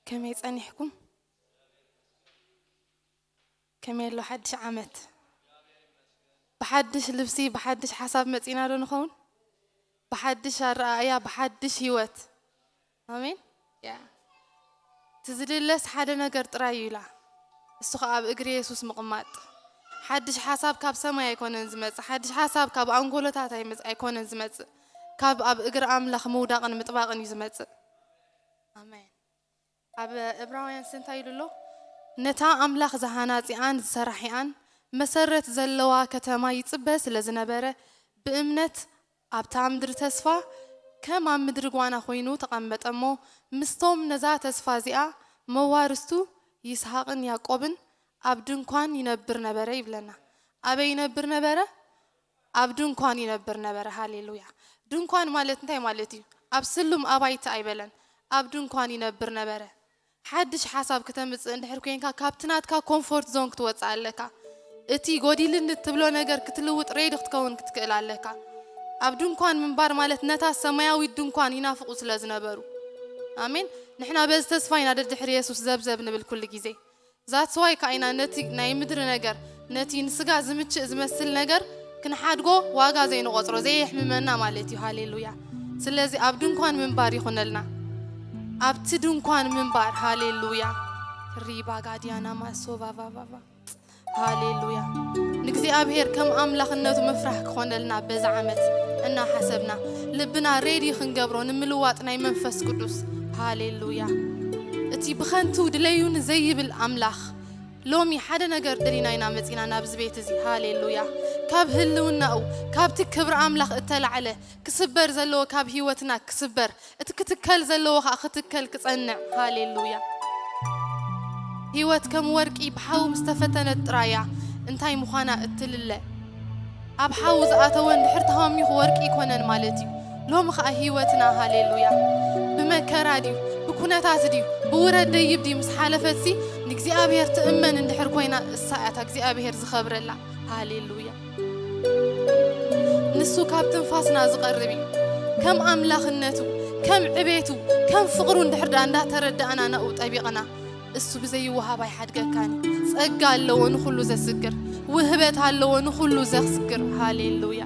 ከመይ ጸኒሕኩም? ከመይ ኣሎ ሓድሽ ዓመት? ብሓድሽ ልብሲ፣ ብሓድሽ ሓሳብ መጺና ዶ ንኸውን? ብሓድሽ ኣረኣእያ፣ ብሓድሽ ህይወት። ኣሜን። ያ። እቲ ዝድለስ ሓደ ነገር ጥራይ እዩ ኢላ። እሱ ኸኣ ኣብ እግሪ የሱስ ምቕማጥ። ሓድሽ ሓሳብ ካብ ሰማይ ኣይኮነን ዝመጽእ። ሓድሽ ሓሳብ ካብ ኣንጎሎታት ኣይመጽ-፣ ኣይኮነን ዝመጽእ። ካብ ኣብ እግሪ ኣምላኽ ምውዳቕን ምጥባቕን እዩ ዝመጽእ። ኣሜን። ኣብ ዕብራውያንስ እንታይ ኢሉ ኣሎ? ነታ ኣምላኽ ዝሃናጺኣን ዝሰራሒኣን መሰረት ዘለዋ ከተማ ይጽበ ስለ ዝነበረ፣ ብእምነት ኣብታ ምድሪ ተስፋ ከም ኣብ ምድሪ ጓና ኮይኑ ተቐመጠ እሞ፣ ምስቶም ነዛ ተስፋ እዚኣ መዋርስቱ ይስሃቅን ያዕቆብን ኣብ ድንኳን ይነብር ነበረ ይብለና። ኣበይ ይነብር ነበረ? ኣብ ድንኳን ይነብር ነበረ። ሃሌሉያ። ድንኳን ማለት እንታይ ማለት እዩ? ኣብ ስሉም ኣባይቲ ኣይበለን። ኣብ ድንኳን ይነብር ነበረ። ሓድሽ ሓሳብ ክተምጽእ እንድሕር ኮንካ፣ ካብቲ ናትካ ኮምፎርት ዞን ክትወጽእ ኣለካ። እቲ ጎዲልኒ እትብሎ ነገር ክትልውጥ ሬዲ ክትከውን ክትክእል ኣለካ። ኣብ ድንኳን ምንባር ማለት ነታ ሰማያዊት ድንኳን ይናፍቑ ስለ ዝነበሩ። ኣሜን። ንሕና በዚ ተስፋ ኢና ደድሕሪ የሱስ ዘብዘብ ንብል ኩሉ ግዜ። ዛትስ ዋይ ከኣ ኢና ነቲ ናይ ምድሪ ነገር፣ ነቲ ንስጋ ዝምችእ ዝመስል ነገር ክንሓድጎ ዋጋ ዘይንቖጽሮ፣ ዘየሕምመና ማለት እዩ። ሃሌሉያ። ስለዚ ኣብ ድንኳን ምንባር ይኹነልና። ኣብቲ ድንኳን ምንባር። ሃሌሉያ። ሪባ ጋዲያና ማሶ ቫ ቫ ቫ ቫ። ሃሌሉያ። ንእግዚኣብሔር ከም ኣምላኽነቱ ምፍራሕ ክኾነልና በዛ ዓመት እናሓሰብና፣ ልብና ሬዲ ክንገብሮ ንምልዋጥ ናይ መንፈስ ቅዱስ። ሃሌሉያ። እቲ ብኸንቱ ድለዩኒ ዘይብል ኣምላኽ፣ ሎሚ ሓደ ነገር ደሊና ኢና መጺና ናብዚ ቤት እዚ። ሃሌሉያ። ካብ ህልውናኡ፣ ካብቲ ክብሪ ኣምላኽ እተላዕለ ክስበር ዘለዎ ካብ ህይወትና ክስበር፣ እቲ ክትከል ዘለዎ ኸኣ ክትከል ክጸንዕ። ሃሌሉያ። ህይወት ከም ወርቂ ብሓዊ ምስ ተፈተነት ጥራይ እያ እንታይ ምዃና እትልለ። ኣብ ሓዊ ዝኣተወ እንድሕር ተሃሚኹ ወርቂ ኣይኮነን ማለት እዩ። ሎሚ ኸኣ ህይወትና፣ ሃሌሉያ፣ ብመከራ ድዩ፣ ብኩነታት ድዩ፣ ብውረድ ደይብ ድዩ ምስ ሓለፈትሲ፣ ንእግዚኣብሔር ትእመን እንድሕር ኮይና፣ እሳ እያ እታ እግዚኣብሔር ዝኸብረላ። ሃሌሉያ። ንሱ ካብ ትንፋስና ዝቐርብ እዩ። ከም ኣምላኽነቱ፣ ከም ዕቤቱ፣ ከም ፍቕሩ እንድሕር ደኣ እንዳተረዳእና ናብኡ ጠቢቕና፣ እሱ ብዘይወሃብ ኣይሓድገካን እዩ። ጸጋ ኣለዎ ንኹሉ ዘስግር፣ ውህበት ኣለዎ ንኹሉ ዘስግር። ሃሌሉያ።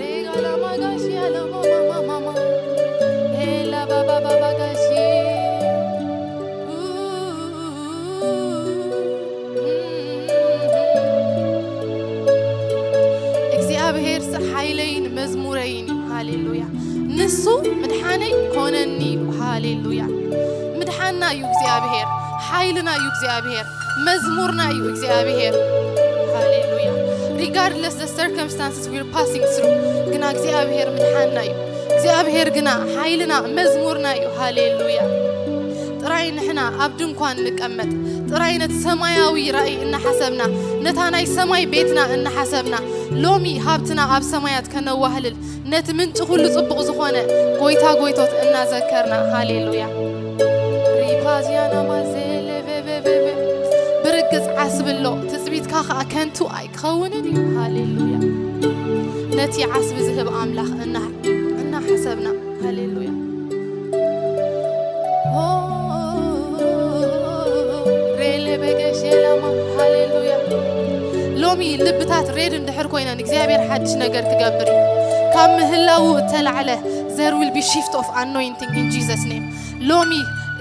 ሬጋ ላማ ጋሺ ያላ ማማ ማማ ማማ። ኤላ ባባ ባባ ጋሺ። እግዚኣብሔር ሓይለይን መዝሙረይን እዩ። ሃሌሉያ። ንሱ ምድሓነይ ኮነኒ እዩ። ሃሌሉያ። ምድሓንና እዩ እግዚኣብሔር፣ ሓይልና እዩ እግዚኣብሔር፣ መዝሙርና እዩ እግዚኣብሔር። ሃሌሉያ። Regardless the circumstances we're passing through፣ ግና እግዚኣብሔር ምድሓንና እዩ። እግዚኣብሔር ግና ሓይልና መዝሙርና እዩ። ሃሌሉያ። ጥራይ ንሕና ኣብ ድንኳን ንቀመጥ፣ ጥራይ ነቲ ሰማያዊ ራእይ እናሓሰብና፣ ነታ ናይ ሰማይ ቤትና እናሓሰብና፣ ሎሚ ሃብትና ኣብ ሰማያት ከነዋህልል፣ ነቲ ምንጪ ኩሉ ጽቡቕ ዝኾነ ጎይታ ጎይቶት እናዘከርና። ሃሌሉያ። ሪፓዚያና ማዜሌ ቬቬቬቬ። ብርግጽ ዓስቢ ኣሎ፣ ትጽቢትካ ኸኣ ከንቱ ኣይክኸውንን እዩ። ሃሌሉያ። ነቲ ዓስቢ ዝህብ ኣምላኽ እና-፣ እናሓሰብና። ሃሌሉያ። ኦ፣ ሬሌ በገሼ ላማ። ሃሌሉያ። ሎሚ ልብታት ሬድ እንድሕር ኮይነን እግዚኣብሔር ሓድሽ ነገር ክገብር እዩ። ካብ ምህላዉ እተላዕለ there will be shift of anointing in Jesus name። ሎሚ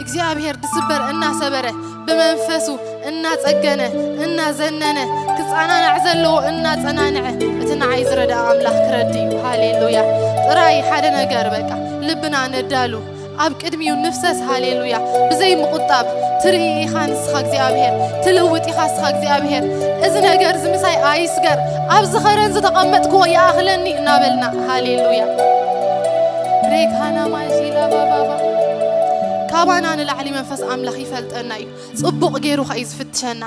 እግዚኣብሔር ድስበር እናሰበረ ብመንፈሱ እናጸገነ እናዘነነ ክጸናናዕ ዘለዎ እናጸናንዐ እቲ ንዓይ ዝረድኣ ኣምላኽ ክረዲ እዩ። ሃሌሉያ። ጥራይ ሓደ ነገር በቃ ልብና ነዳሉ ኣብ ቅድሚኡ ንፍሰስ። ሃሌሉያ። ብዘይ ምቑጣብ ትርኢ ኢኻ ንስኻ እግዚኣብሔር፣ ትልውጥ ኢኻ ንስኻ እግዚኣብሔር። እዚ ነገር እዚ ምሳይ ኣይስገር፣ ኣብዚ ኸረን ዝተቐመጥክዎ ይኣኽለኒ እናበልና። ሃሌሉያ። ሬካና ማንሺላ ባባባ። ካባና ንላዕሊ መንፈስ ኣምላኽ ይፈልጠና እዩ። ጽቡቕ ገይሩ ኸኣ እዩ ዝፍትሸና።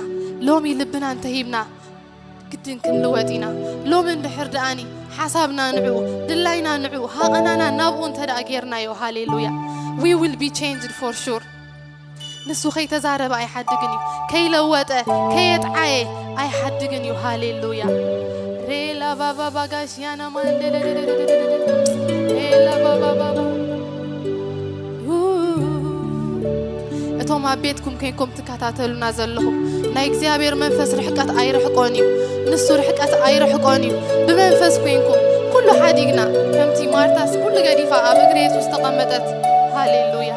ሎሚ ልብና እንተሂብና ግድን ክንልወጥ ኢና። ሎሚ እንድሕር ደኣኒ ሓሳብና ንዕኡ፣ ድላይና ንዕኡ፣ ሃቐናና ናብኡ እንተ ደኣ ጌርናዮ፣ ሃሌሉያ፣ we will be changed for sure። ንሱ ከይተዛረበ ኣይሓድግን እዩ። ከይለወጠ፣ ከየጥዓየ ኣይሓድግን እዩ። ሃሌሉያ። ሬላ ባባ ባጋሽያና ማንደደ ሬላ ባባ ባባ ኣብ ቤትኩም ኮይንኩም ትከታተሉና ዘለኹም፣ ናይ እግዚኣብሔር መንፈስ ርሕቀት ኣይርሕቆን እዩ። ንሱ ርሕቀት ኣይርሕቆን እዩ። ብመንፈስ ኮይንኩም ኩሉ ሓዲግና፣ ከምቲ ማርታስ ኩሉ ገዲፋ ኣብ እግሪ የሱስ ተቐመጠት። ሃሌሉያ።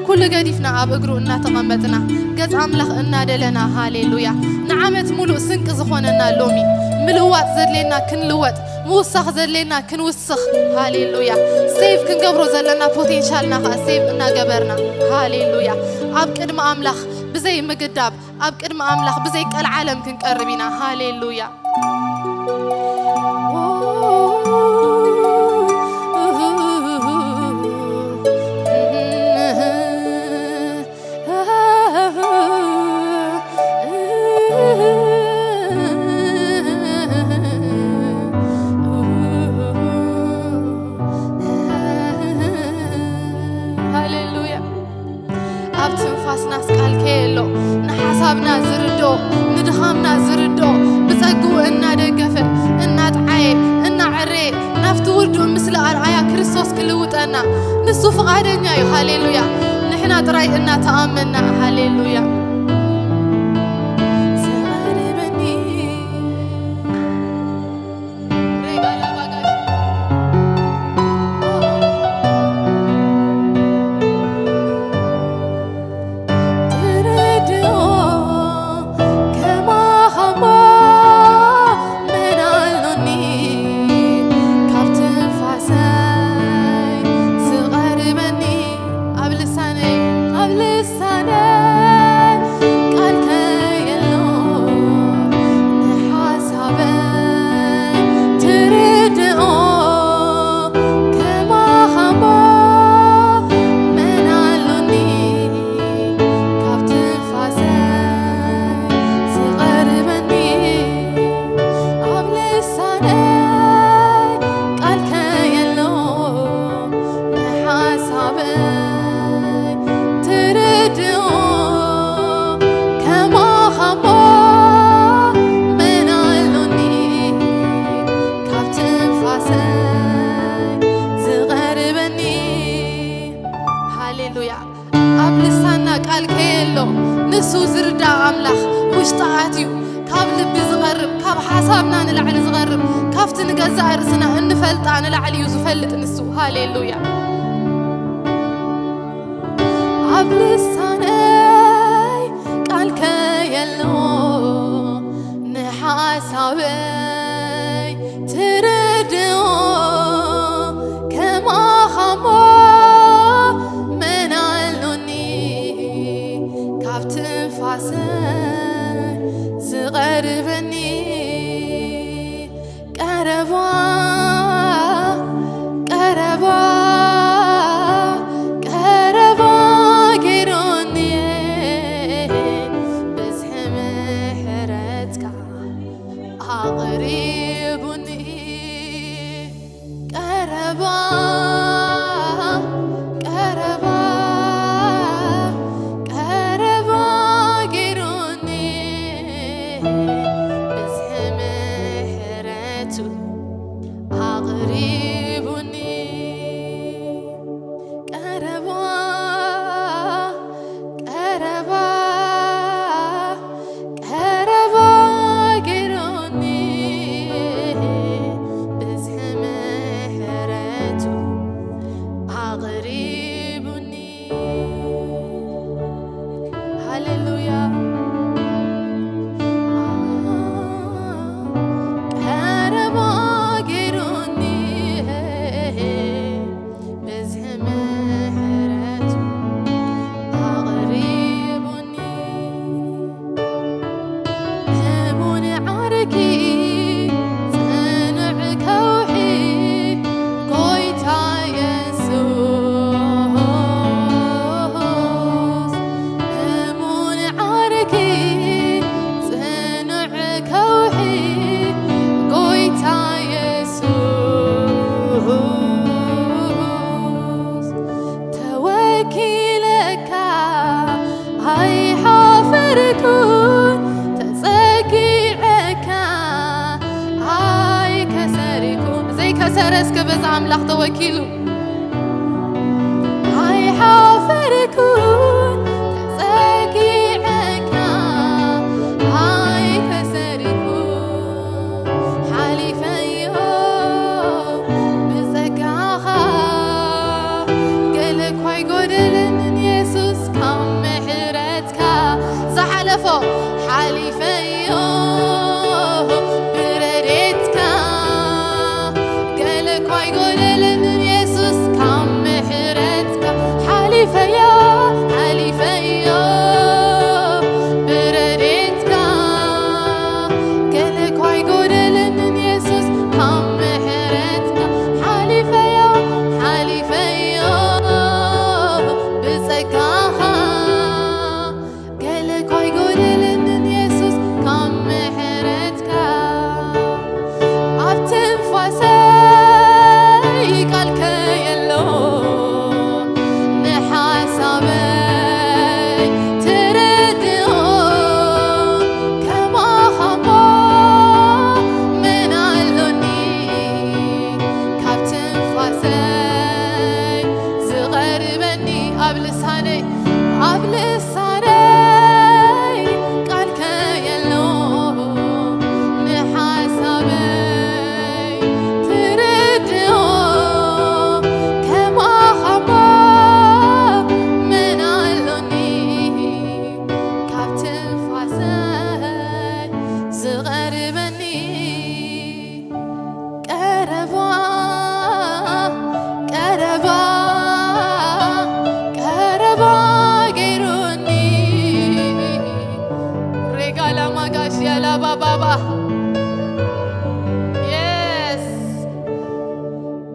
ኩሉ ገዲፍና ኣብ እግሩ እናተቐመጥና፣ ገጽ ኣምላኽ እናደለና፣ ሃሌሉያ፣ ንዓመት ሙሉእ ስንቂ ዝኾነና ሎሚ፣ ምልዋጥ ዘድልየና ክንልወጥ፣ ምውሳኽ ዘድልየና ክንውስኽ፣ ሃሌሉያ፣ ሴቭ ክንገብሮ ዘለና ፖቴንሻልና ኸኣ ሴቭ እናገበርና፣ ሃሌሉያ፣ ኣብ ቅድሚ ኣምላኽ ብዘይ ምግዳብ፣ ኣብ ቅድሚ ኣምላኽ ብዘይ ቀልዓለም ክንቀርብ ኢና። ሃሌሉያ። ሃሌሉያ። ኣብ ትንፋስናስ ቃል ከየሎ፣ ንሓሳብና ዝርድኦ፣ ንድኻምና ዝርድኦ፣ ብጸግኡ እናደገፈ፣ እናጥዓየ፣ እናዕረየ፣ ናብቲ ውዱእ ምስሊ ኣርኣያ ክርስቶስ ክልውጠና ንሱ ፍቓደኛ እዩ። ሃሌሉያ። ንሕና ጥራይ እናተኣመና፣ ሃሌሉያ። ዘቐርበኒ ትርድኦ ከማኻሞ መን ኣሎኒ ካብ ትንፋሰይ ዝቐርበኒ ኣብ ልሳነይ ኣብ ልሳነይ ቃል ከየሎ ንሓሳበይ ትርድኦ ከማኻሞ መን ኣሎኒ ካብ ትንፋሰይ ዝቐርበኒ ኣብ ልሳነይ ቃል ከየሎ ንሓሳበይ ትርድኦ ከማኻሞ መን ኣሎኒ ካብ ትንፋሰይ ዝቐርበኒ። ሃሌሉያ። ኣብ ልሳና ቃል ከየሎ ንሱ ዝርዳእ ኣምላኽ ውሽጢ ኣትዩ ካብ ልቢ ዝቐርብ፣ ካብ ሓሳብና ንላዕሊ ዝቐርብ፣ ካብቲ ንገዛእ ርእስና እንፈልጣ ንላዕሊ እዩ ዝፈልጥ ንሱ። ሃሌሉያ። ኣብ ልሳነይ ቃል ከየሎ ንሓሳበይ ትርድኦ ከማኻሞ መን ኣሎኒ ካብ ትንፋሰይ ዝቐርበኒ ቀረባ ቀረባ ቀረባ ገይሩኒ ብዝሒ ምሕረትካ ኣቕሪቡኒ ቀረባ ቀረባ ቀረባ ገይሩኒ ብዝሒ ምሕረቱ ኣቕሪቡኒ ቀረባ ቀረባ ቀረባ ገይሩኒ ብዝሒ ምሕረቱ ኣቕሪቡኒ። ሃሌሉያ። ቀረባ ገይሩኒ ብዝሒ ምሕረቱ ኣቕሪቡኒ። እሙን ዓርኪ ጽኑዕ ከውሒ ጎይታ የሱስ፣ እሙን ዓርኪ ጽኑዕ ከውሒ ጎይታ የሱስ፣ ተወኪለካ ኣይሓፈርኩን፣ ተጸጊዐካ ኣይከሰርኩን። ዘይከሰረ እስከ በዛ ኣምላኽ ተወኪሉ። ኣይሓፈርኩን፣ ገለ እኳ ኣይጎደለንን የሱስ ካብ ምሕረትካ። ዝሓለፎ ሓሊፈዮ ብረድኤትካ። ገለ እኳ ኣይጎደለንን የሱስ ካብ ምሕረትካ። ሓሊፈዮ፣ ሓሊፈዮ ብረድኤትካ። ገለ እኳ ኣይጎደለንን የሱስ ካብ ምሕረትካ። ሓሊፈዮ፣ ሓሊፈዮ ብጸጋኻ። ገለ እኳ ኣይጎደለንን የሱስ ካብ ምሕረትካ። ኣብ ትንፋሰይ ቃልከ የሎ፣ ንሓሳበይ ትርድኦ። ከማኻሞ መን ኣሎኒ? ካብ ትንፋሰይ ዝቐርበኒ። ኣብ ልሳነይ፣ ኣብ ልሳነይ ቃልከ የሎ፣ ንሓሳበይ ትርድኦ። ከማኻሞ መን ኣሎኒ? ካብ ትንፋሰይ ዝቐርበኒ። ቀረባ፣ ቀረባ፣ ቀረባ ገይሩኒ። ሬጋላ ማጋሽ ያላ ባባባ። የስ።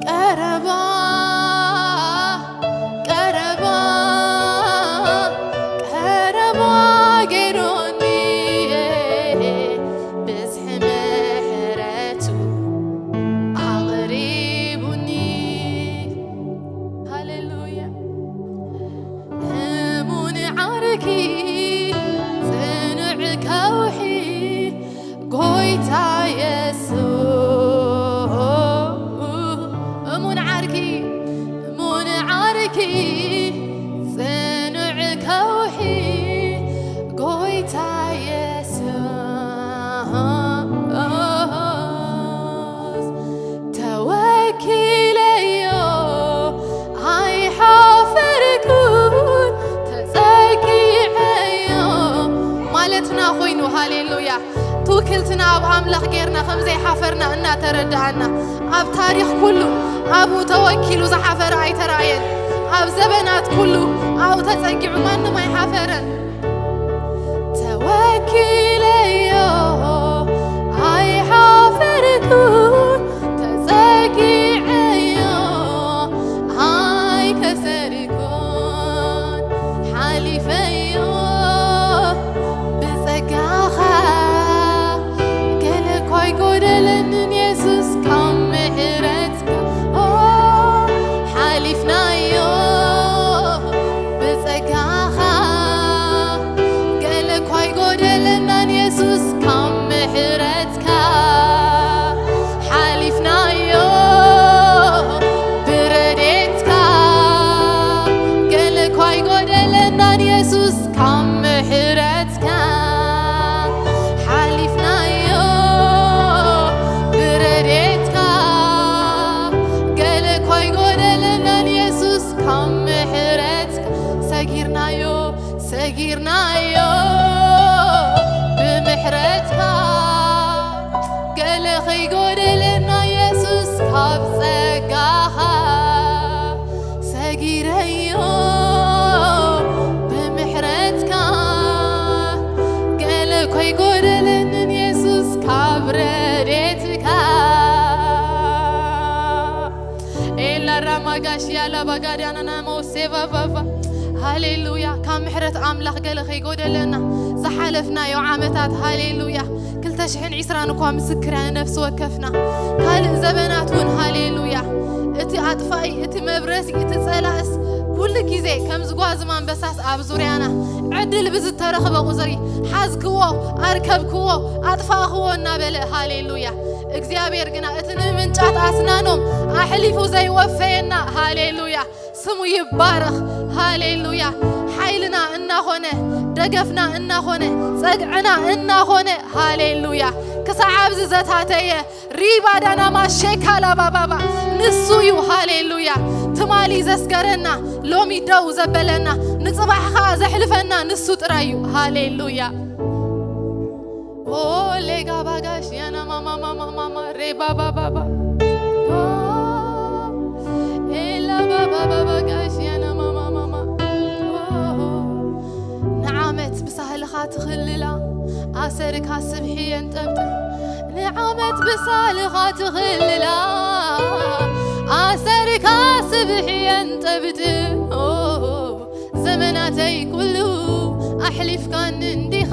ቀረባ፣ ቀረባ፣ ቀረባ ገይሩኒ። ብዝሒ ምሕረቱ ኣቕሪቡኒ። ሃሌሉያ። እሙን ዓርኪ፣ ጽኑዕ ከውሒ፣ ጎይታ የሱስ። እሙን ዓርኪ፣ እሙን ዓርኪ፣ ጽኑዕ ከውሒ፣ ጎይታ የሱስ። ተወኪለዮ ኣይሓፈርኩን፣ ተጸጊዐዮ ማለትና ኮይኑ። ሃሌሉያ። ትውክልትና ኣብ ኣምላኽ ጌርና ከም ዘይሓፈርና እናተረዳኣና፣ ኣብ ታሪኽ ኩሉ ኣብኡ ተወኪሉ ዝሓፈረ ኣይተራእየን። ኣብ ዘበናት ኩሉ ኣብኡ ተጸጊዑ ማንም ኣይሓፈረን። ተወኪለዮ ኣይሓፈርኩን፣ ተጸጊዐዮ ኣይከሰርኩን፣ ሓሊፈዮ ብጸጋኻ። ገለ እኳ ኣይጎደለንን የሱስ ካብ ምሕረትካ። ኦ፣ ሓሊፍናዮ ብጸጋኻ። ገለ እኳ ኣይጎደለናን የሱስ ካብ ምሕረትካ። ሓሊፍናዮ ብረድኤትካ። ገለ እኳ ኣይጎደለናን የሱስ ካብ ምሕረትካ። ሓሊፍናዮ ብረድኤትካ። ገለ እኳ ኣይጎደለናን የሱስ ካብ ምሕረትካ። ሰጊርናዮ፣ ሰጊርናዮ ብምሕረትካ። ገለ ከይጎደለና የሱስ ካብ ጸጋኻ። ሰጊረዮ ብምሕረትካ። ገለ ከይጎደለንን የሱስ ካብ ረድኤትካ። ኤላ ራማጋሽ ያላ ባጋዳና ናሞ ሴቫቫቫ። ሃሌሉያ። ካብ ምሕረት ኣምላኽ ገለ ከይጎደለና ዝሓለፍናዮ ዓመታት፣ ሃሌሉያ። ክልተ ሽሕን ዕስራን እኳ ምስክር እያ ንነፍሲ ወከፍና። ካልእ ዘበናት እውን፣ ሃሌሉያ። እቲ ኣጥፋኢ፣ እቲ መብረሲ፣ እቲ ጸላእስ ኩሉ ግዜ ከም ዝጓዝም ኣንበሳስ ኣብ ዙርያና ዕድል ብዝተረኽበ ቁጽሪ ሓዝክዎ፣ ኣርከብክዎ፣ ኣጥፋእክዎ እናበለ፣ ሃሌሉያ። እግዚኣብሔር ግና እቲ ንምንጫት ኣስናኖም ኣሕሊፉ ዘይወፈየና፣ ሃሌሉያ፣ ስሙ ይባረኽ። ሃሌሉያ። ሓይልና እናኾነ፣ ደገፍና እናኾነ፣ ጸግዕና እናኾነ፣ ሃሌሉያ። ክሳዕ ኣብዚ ዘታተየ ሪባ ዳናማ ሼካላ ባባባ ንሱ እዩ። ሃሌሉያ። ትማሊ ዘስገረና ሎሚ ደው ዘበለና፣ ንጽባሕ ኸኣ ዘሕልፈና ንሱ ጥራይ እዩ። ሃሌሉያ። ኦ ሌጋ ባጋሽ ያና ማማ ማማ ማማ ሬ ባባ ባባ ኦ ኤላ ባባ ባባ ጋሽ ያና ማማ ማማ ኦ ንዓመት ብሳህልኻ ትኽልላ ኣሰርካ ስብሒ የንጠብጥብ ንዓመት ብሳልኻ ትኽልላ ኣሰርካ ስብሒ የንጠብጥብ ኦ ዘመናተይ ኩሉ ኣሕሊፍካኒ እንዲኻ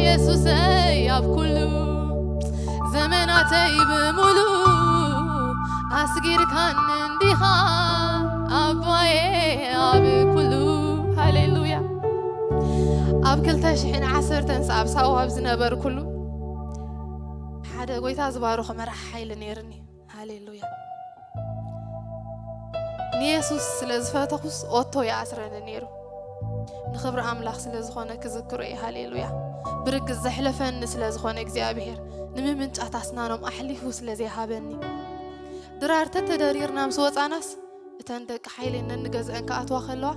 የሱሰይ ኣብ ኩሉ ዘመናተይ ብምሉ ኣስጊርካኒ እንዲኻ ኣባየ ኣብ ኩሉ ሃሌሉያ ኣብ ክልተ ሽሕን ዓሰርተን ሰዓብ ሳዋ ኣብ ዝነበርኩሉ ሓደ ጎይታ ዝባረኹ መራሕ ሓይሊ ነይርኒ ሃሌሉያ ንየሱስ ስለ ዝፈተኹስ ኦቶ ይኣስረኒ ነይሩ ንኽብሪ ኣምላኽ ስለ ዝኾነ ክዝክሮ እየ ሃሌሉያ ብርግጽ ዘሕለፈኒ ስለ ዝኾነ እግዚኣብሔር ንምምንጫት ኣስናኖም ኣሕሊፉ ስለ ዘይሃበኒ ድራር ተተደሪርና ምስ ወጻናስ እተን ደቂ ሓይለይ ነንገዝአን ክኣትዋ ከለዋ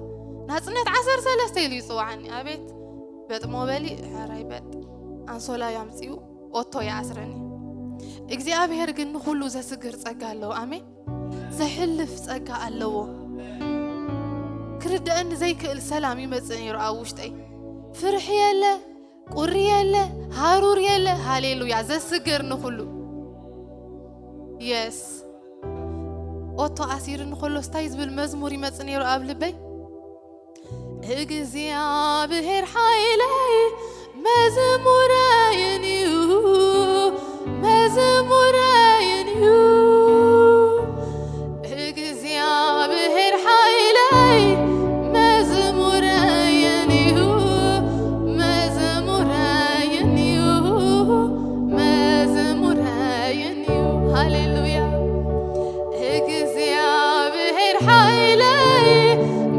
ናጽነት ዓሰርተ ሰለስተ ኢሉ ይጽዋዓኒ ኣቤት በጥ ሞበሊ ሕራይ በጥ ኣንሶላ ያምጽኡ ኦቶ ይኣስረኒ እግዚኣብሔር ግን ንኹሉ ዘስግር ጸጋ ኣለዎ ኣሜን ዘሕልፍ ጸጋ ኣለዎ ክርድአኒ ዘይክእል ሰላም ይመጽእ ነይሩ ኣብ ውሽጠይ ፍርሒ የለ ቁሪ የለ ሃሩር የለ ሃሌሉያ ዘስግር ንኹሉ የስ ኦቶ ኣሲርኒ ከሎስ እንታይ ዝብል መዝሙር ይመጽእ ነይሩ ኣብ ልበይ እግዚኣብሔር ሓይለይ መዝሙረይን እዩ መዝሙረይን እዩ እግዚኣብሔር ሓይለይ መዝሙረይን እዩ መዝሙረይን እዩ መዝሙረይን እዩ ሃሌሉያ እግዚኣብሔር ሓይለይ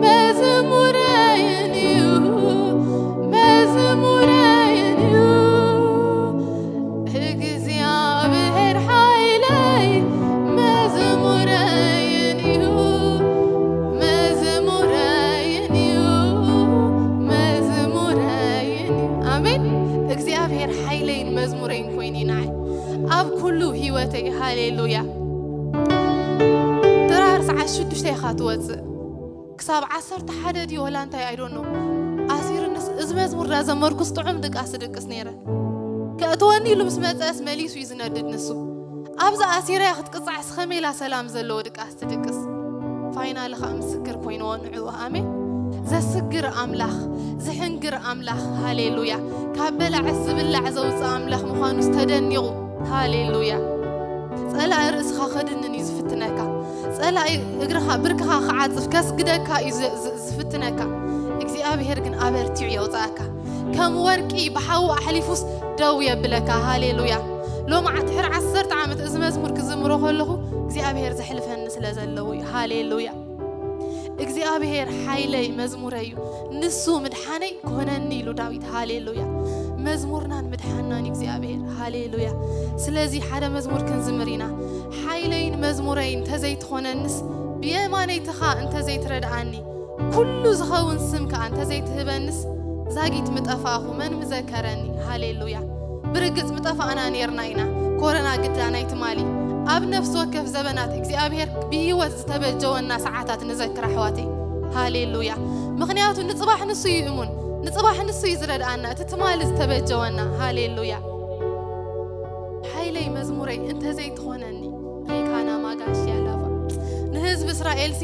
መዝሙረይን እዩ መዝሙረይን እዩ እግዚኣብሔር ሓይለይ መዝሙረይን እዩ መዝሙረይን እዩ መዝሙረይን እዩ ኣሜን እግዚኣብሔር ሓይለይን መዝሙረይን ኮይኑ እዩ ንዓይ ኣብ ኩሉ ህይወተይ ሃሌሉያ ድራር ሰዓት ሽዱሽተ ኢኻ ትወፅእ ክሳብ ዓሰርተ ሓደ ድዩ ወላ እንታይ ኣይዶኖ ኣሲርንስ እዚ መዝሙር ዳዘመርኩስ ጥዑም ድቃስ ድቅስ ነይረ ከእትወኒ ኢሉ ምስ መፀስ መሊሱ እዩ ዝነድድ ንሱ ኣብዚ ኣሲረያ ክትቅፃዕ ስኸመይላ ሰላም ዘለዎ ድቃስ ትድቅስ ፋይናል ኸዓ ምስክር ኮይንዎ ንዕኡ ኣሜን ዘስግር ኣምላኽ ዝሕንግር ኣምላኽ ሃሌሉያ ካብ በላዕስ ዝብላዕ ዘውፅእ ኣምላኽ ምዃኑስ ተደኒቑ ሃሌሉያ ጸላኢ ርእስኻ ከድንን እዩ ዝፍትነካ። ጸላኢ እግርኻ ብርክኻ ክዓጽፍ ከስግደካ እዩ ዝ- ዝ- ዝፍትነካ። እግዚኣብሔር ግን ኣበርቲዑ የውጽኣካ። ከም ወርቂ ብሓዊ ኣሕሊፉስ ደው የብለካ። ሃሌሉያ። ሎማዓንቲ ድሕሪ ዓሰርተ ዓመት እዚ መዝሙር ክዝምሮ ከለኹ እግዚኣብሔር ዘሕልፈኒ ስለ ዘለዉ እዩ። ሃሌሉያ። እግዚኣብሔር ሓይለይ መዝሙረይ እዩ፣ ንሱ ምድሓነይ ክኾነኒ ኢሉ ዳዊት። ሃሌሉያ። መዝሙርናን ምድሓንናን እዩ እግዚኣብሔር። ሃሌሉያ። ስለዚ ሓደ መዝሙር ክንዝምር ኢና። ሓይለይን መዝሙረይን እንተዘይትኾነንስ፣ ብየማነይትኻ እንተዘይትረድኣኒ፣ ኩሉ ዝኸውን ስም ከኣ እንተዘይትህበንስ፣ ዛጊት ምጠፋእኹ፣ መን ምዘከረኒ? ሃሌሉያ። ብርግጽ ምጠፋእና ኔርና ኢና። ኮረና ግዳ ናይ ትማሊ። ኣብ ነፍሲ ወከፍ ዘበናት እግዚኣብሔር ብህይወት ዝተበጀወና ሰዓታት ንዘክር ኣሕዋተይ። ሃሌሉያ። ምኽንያቱ ንጽባሕ ንሱ እዩ እሙን። ንጽባሕ ንሱ እዩ ዝረድኣና። እቲ ትማሊ ዝተበጀወና። ሃሌሉያ። ሓይለይ መዝሙረይ እንተዘይትኾነኒ ሪካና ማጋሽ ያላፋ ንህዝቢ እስራኤልሲ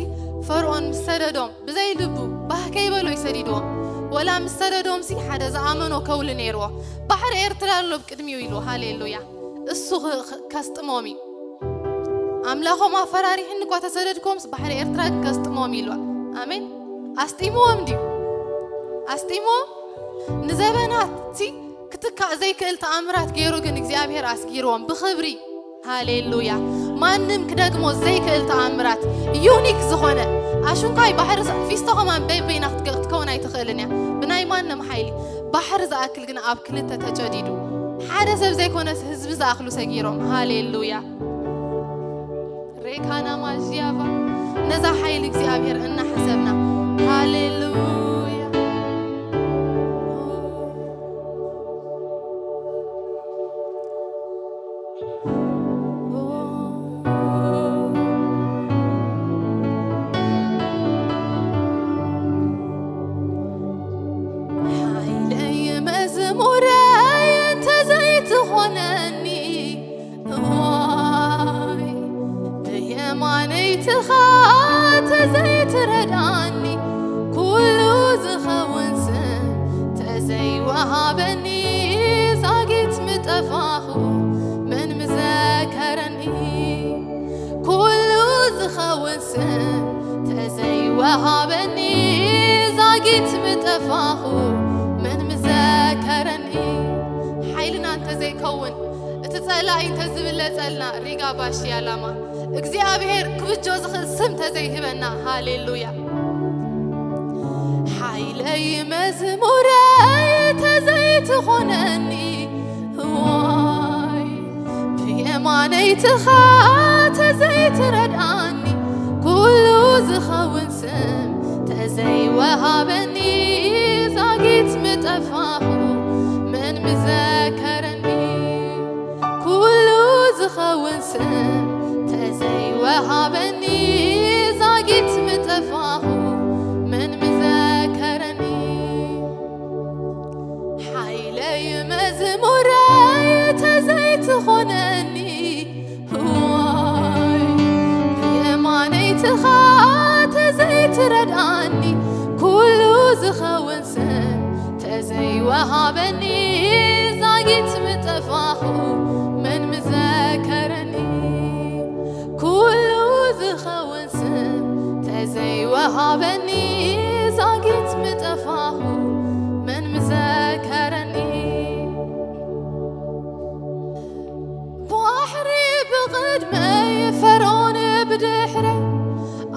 ፈርዖን ምስ ሰደዶም ብዘይ ልቡ ባህ ከይበሎ ይሰዲድዎም። ወላ ምስ ሰደዶምሲ ሓደ ዝኣመኖ ከውሊ ነይርዎ። ባሕሪ ኤርትራ ኣሎ ብቅድሚኡ ኢሉ። ሃሌሉያ። እሱ ኽ- ኽ- ከስጥሞም እዩ። ኣምላኾም ኣፈራሪሕኒ እኳ ተሰደድኮምስ ባሕሪ ኤርትራ ከስጥሞም ኢሉ። ኣሜን። ኣስጢምዎም ድዩ? ኣስጢምዎም ንዘበናት ሲ ክትካእ ዘይክእል ተኣምራት ገይሩ ግን እግዚኣብሔር ኣስጊርዎም ብኽብሪ። ሃሌሉያ። ማንም ክደግሞ ዘይክእል ተኣምራት ዩኒክ ዝኾነ ኣሹንካይ ባሕሪ ዝ- ፊስቶ ከማን በይበይና ክትገ- ክትከውን ኣይትኽእልን እያ ብናይ ማንም ሓይሊ። ባሕሪ ዝኣክል ግን ኣብ ክልተ ተጨዲዱ ሓደ ሰብ ዘይኮነስ ህዝቢ ዝኣኽሉ ሰጊሮም። ሃሌሉያ። ሬካና ማዥያቫ፣ ነዛ ሓይሊ እግዚኣብሔር እናሐሰብና። ሃሌሉያ። ሓይለይ መዝሙረይ እንተዘይትኾነኒ፣ እዋይ፣ ብየማነይትኻ ተዘይትረድኣኒ፣ ኩሉ ዝኸውን ስም ተዘይወሃበኒ፣ ዛጊት ምጠፋኹ መን ምዘከረኒ? ኩሉ ዝኸውን ስም ተዘይወሃበኒ፣ ዛጊት ምጠፋኹ መን ምዘከረኒ? ሓይልና እንተዘይከውን፣ እቲ ጸላኢ እንተዝብለጸልና፣ ሪጋ ባሺ ያላማ፣ እግዚኣብሔር ክብጆ ዝኽእል ስም ተዘይህበና። ሃሌሉያ። ሓይለይ መዝሙረይ ተዘይትኾነኒ፣ እዋይ፣ ብየማነይትኻ ተዘይትረድኣኒ፣ ኩሉ ዝኸውን ስም ተዘይወሃበኒ፣ ዛጊት ምጠፋኹ መን ምዘከረኒ? ኩሉ ዝኸውን ስም ተዘይወሃበኒ፣ ዛጊት ምጠፋኹ መን ምዘከረኒ? ሓይለይ መዝሙረይ ተዘይትኾነኒ፣ እዋይ፣ ብየማነይትኻ ተዘይትረድኣኒ፣ ኩሉ ዝኸውን ስም ተዘይወሃበኒ፣ ዛጊት ምጠፋኹ መን ምዘከረኒ? ኩሉ ዝኸውን ስም ተዘይወሃበኒ፣ ዛጊት ምጠፋኹ መን ምዘከረኒ? ባሕሪ ብቕድመይ፣ ፈርዖን ብድሕረይ፣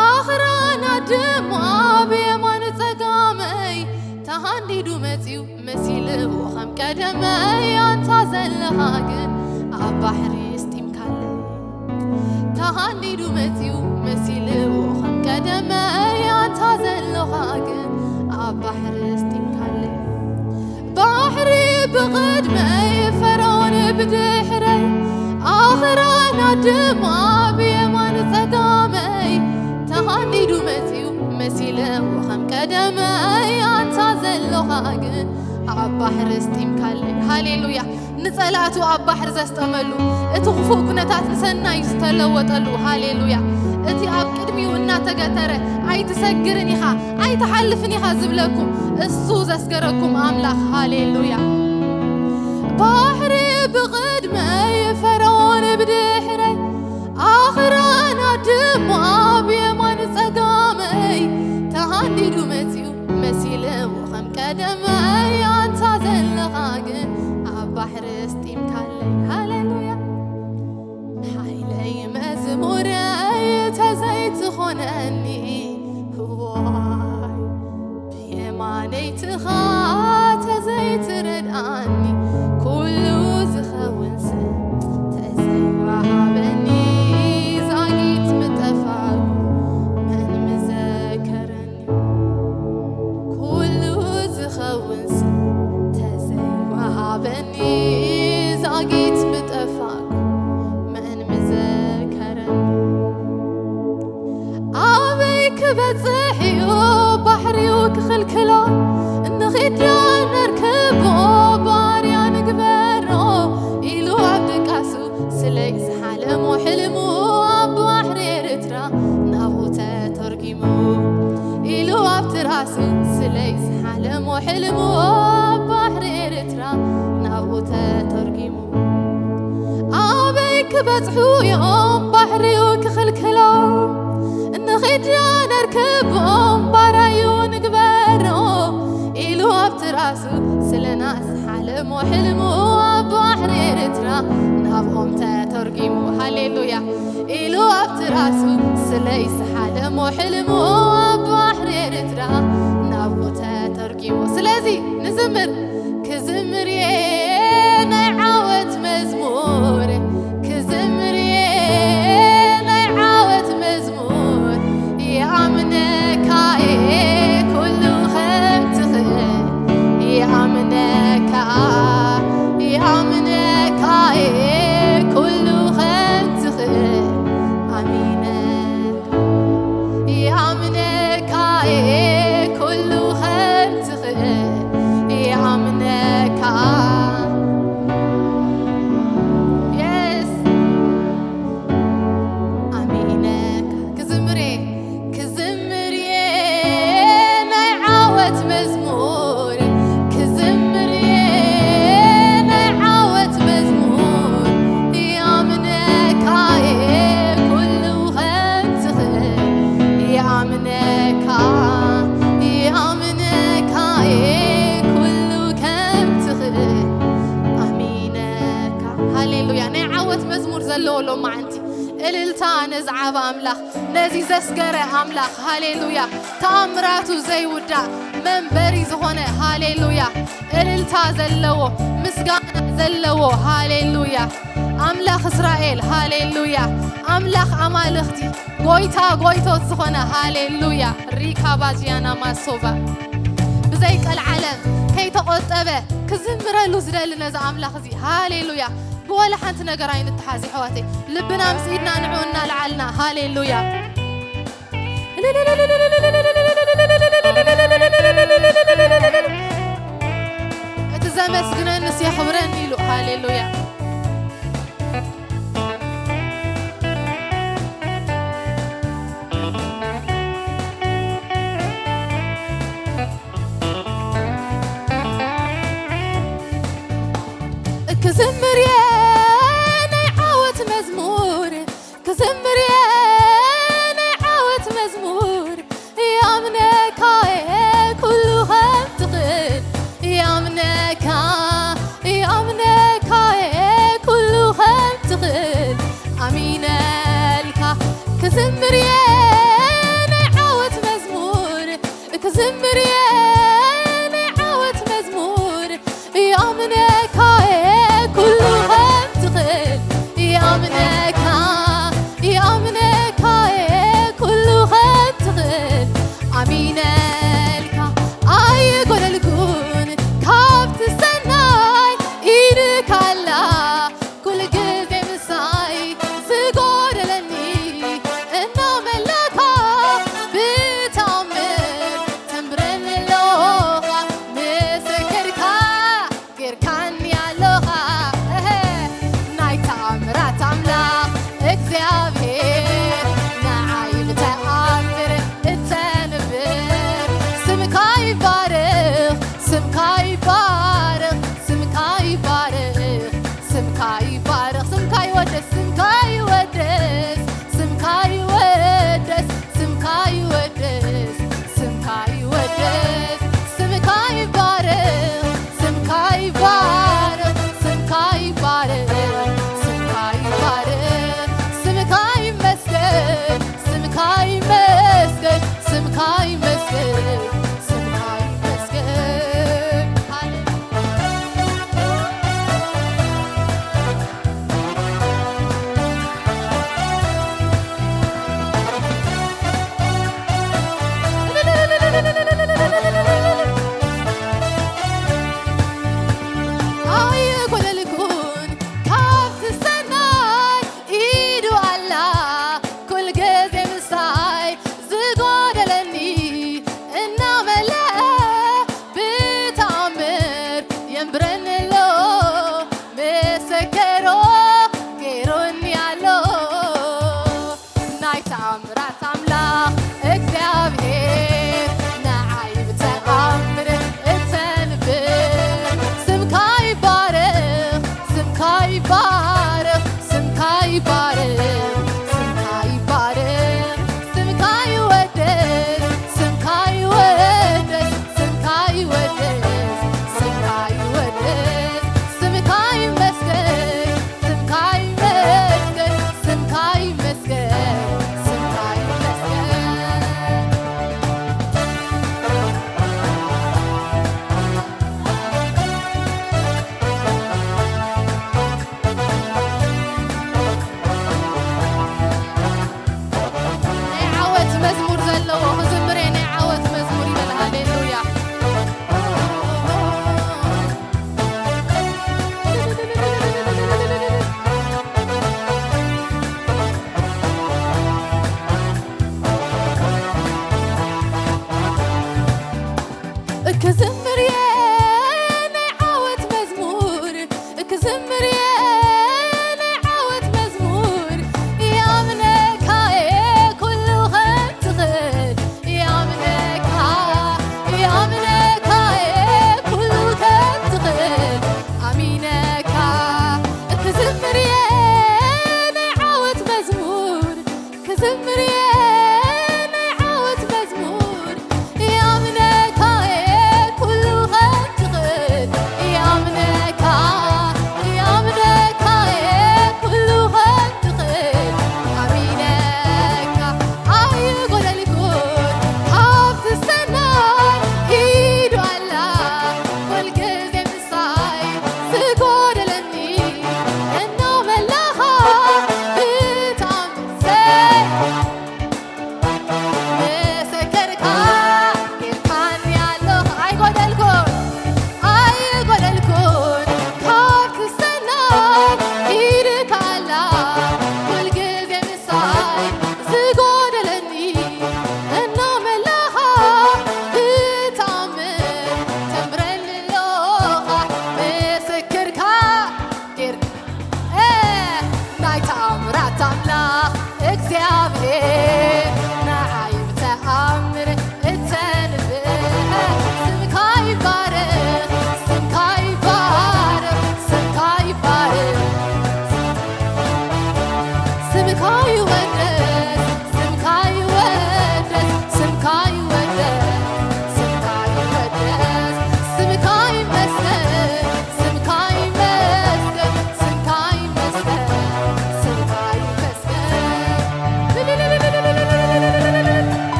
ኣኽራናት ድማ ብየማን ጸጋመይ ተሃንዲዱ መጺኡ መሲልዎ ከም ቀደመይ። ኣንታ ዘለኻ ግን ኣብ ባሕሪ ስጢምካለይ። ተሃንዲዱ መጺኡ መሲልዎ ከም ቀደመይ። ኣንታ ዘለኻ ግን ኣብ ባሕሪ ስጢምካለይ። ባሕሪ ብቕድመይ፣ ፈርዖን ብድሕረይ፣ ኣኽራናት ድማ ብየማን ጸጋመይ ተሃንዲዱ መጺኡ መሲልዎ ከም ቀደመይ። ኣንታ ዘለኻ ግን ኣብ ባሕሪ ስጢምካለይ። ሃሌሉያ። ንጸላእቱ ኣብ ባሕሪ ዘስጠመሉ፣ እቲ ክፉእ ኩነታት ንሰናይ ዝተለወጠሉ። ሃሌሉያ። እቲ ኣብ ቅድሚኡ እናተገተረ፣ "ኣይትሰግርን ኢኻ፣ ኣይትሓልፍን ኢኻ" ዝብለኩም፣ እሱ ዘስገረኩም ኣምላኽ። ሃሌሉያ። ባሕሪ ብቕድመይ፣ ፈርዖን ብድሕረይ፣ ኣኽራናት ድማ ብየማን ጸጋመይ ተሃንዲዱ መጺኡ መሲልዎ ከም ቀደመይ። ኣንታ ዘለኻ ግን ኣብ ባሕሪ ስጢምካለይ። ሃሌሉያ። ሓይለይ መዝሙረይ ተዘይትኾነኒ፣ እዋይ፣ ብየማነይትኻ ተዘይትረድኣኒ፣ ኩሉ ዝኸውን ስም ተዘይወሃበኒ፣ ዛጊት ምጠፋኩ መን ምዘከረኒ? ኩሉ ዝኸውን ስም ተዘይወሃበኒ፣ ዛጊት ምጠፋኩ መን ምዘከረኒ? ኣበይ ክበጽሕ እዩ ባሕሪኡ ክኽልክሎ? ንኺድ ነርክቦ፣ ባርያ ንግበሮ ኢሉ ኣብ ድቃሱ ስለይ ዝሓለሞ ሕልሙ ኣብ ባሕሪ ኤርትራ ናብኡ ተተርጒሙ። ኢሉ ኣብ ትራሱ ስለይ ዝሓለሞ ሕልሙ ኣብ ባሕሪ ኤርትራ ናብኡ ተተርጒሙ። ኣበይ ክበጽሑ እዮም ባሕሪኡ ክኽልክሎም? ንኺድ ነርክቦም ባራዩ ንግበሮ ኢሉ ኣብ ትራሱ ስለና ዝሓለሞ ሕልሙ ኣብ ባሕሪ ኤርትራ ናብኦም ተተርጒሙ። ሃሌሉያ። ኢሉ ኣብ ትራሱ ስለይ ዝሓለሞ ሕልሙ ኣብ ባሕሪ ኤርትራ ናብኡ ተተርጒሙ። ስለዚ ንዝምር፣ ክዝምር እየ ናይ እልልታ ነዚ ዓቢ ኣምላኽ፣ ነዚ ዘስገረ ኣምላኽ። ሃሌሉያ። ተኣምራቱ ዘይውዳእ መንበሪ ዝኾነ፣ ሃሌሉያ፣ እልልታ ዘለዎ፣ ምስጋና ዘለዎ፣ ሃሌሉያ፣ ኣምላኽ እስራኤል፣ ሃሌሉያ፣ ኣምላኽ ኣማልኽቲ፣ ጎይታ ጎይቶት ዝኾነ፣ ሃሌሉያ። ሪካ ባጅያና ማሶቫ። ብዘይ ቀልዓለም ከይተቖጠበ ክዝምረሉ ዝደሊ ነዚ ኣምላኽ እዚ፣ ሃሌሉያ። ብወላ ሓንቲ ነገር ኣይንተሓዝ፣ ኣሕዋተይ። ልብና ምስ ኢድና ንዕኡ እናልዓልና፣ ሃሌሉያ። እቲ ዘመስግነንስ የኽብረኒ ኢሉ፣ ሃሌሉያ። ክዝምር እየ ናይ ዓወት መዝሙር፣ ክዝምር እየ ናይ ዓወት መዝሙር። ይኣምነካ እየ ኩሉ ከም ትኽእል፣ ይኣምነካ፣ ይኣምነካ እየ ኩሉ ከም ትኽእል። ኣሚነልካ ክዝምር እየ ናይ ዓወት መዝሙር፣ ክዝምር እየ ናይ ዓወት መዝሙር። ይኣምነካ እየ ኩሉ ከም ትኽእል፣ ይኣምነካ፣ ይኣምነካ እየ ኩሉ ከም ትኽእል። ኣሚነልካ ኣይጎደልኩን ካብቲ ሰናይ ኢድካ ኣላ። ኩሉ ግዜ ምሳይ ዝጎደለኒ እናመላእካ ብተኣምር ተንብረለይ።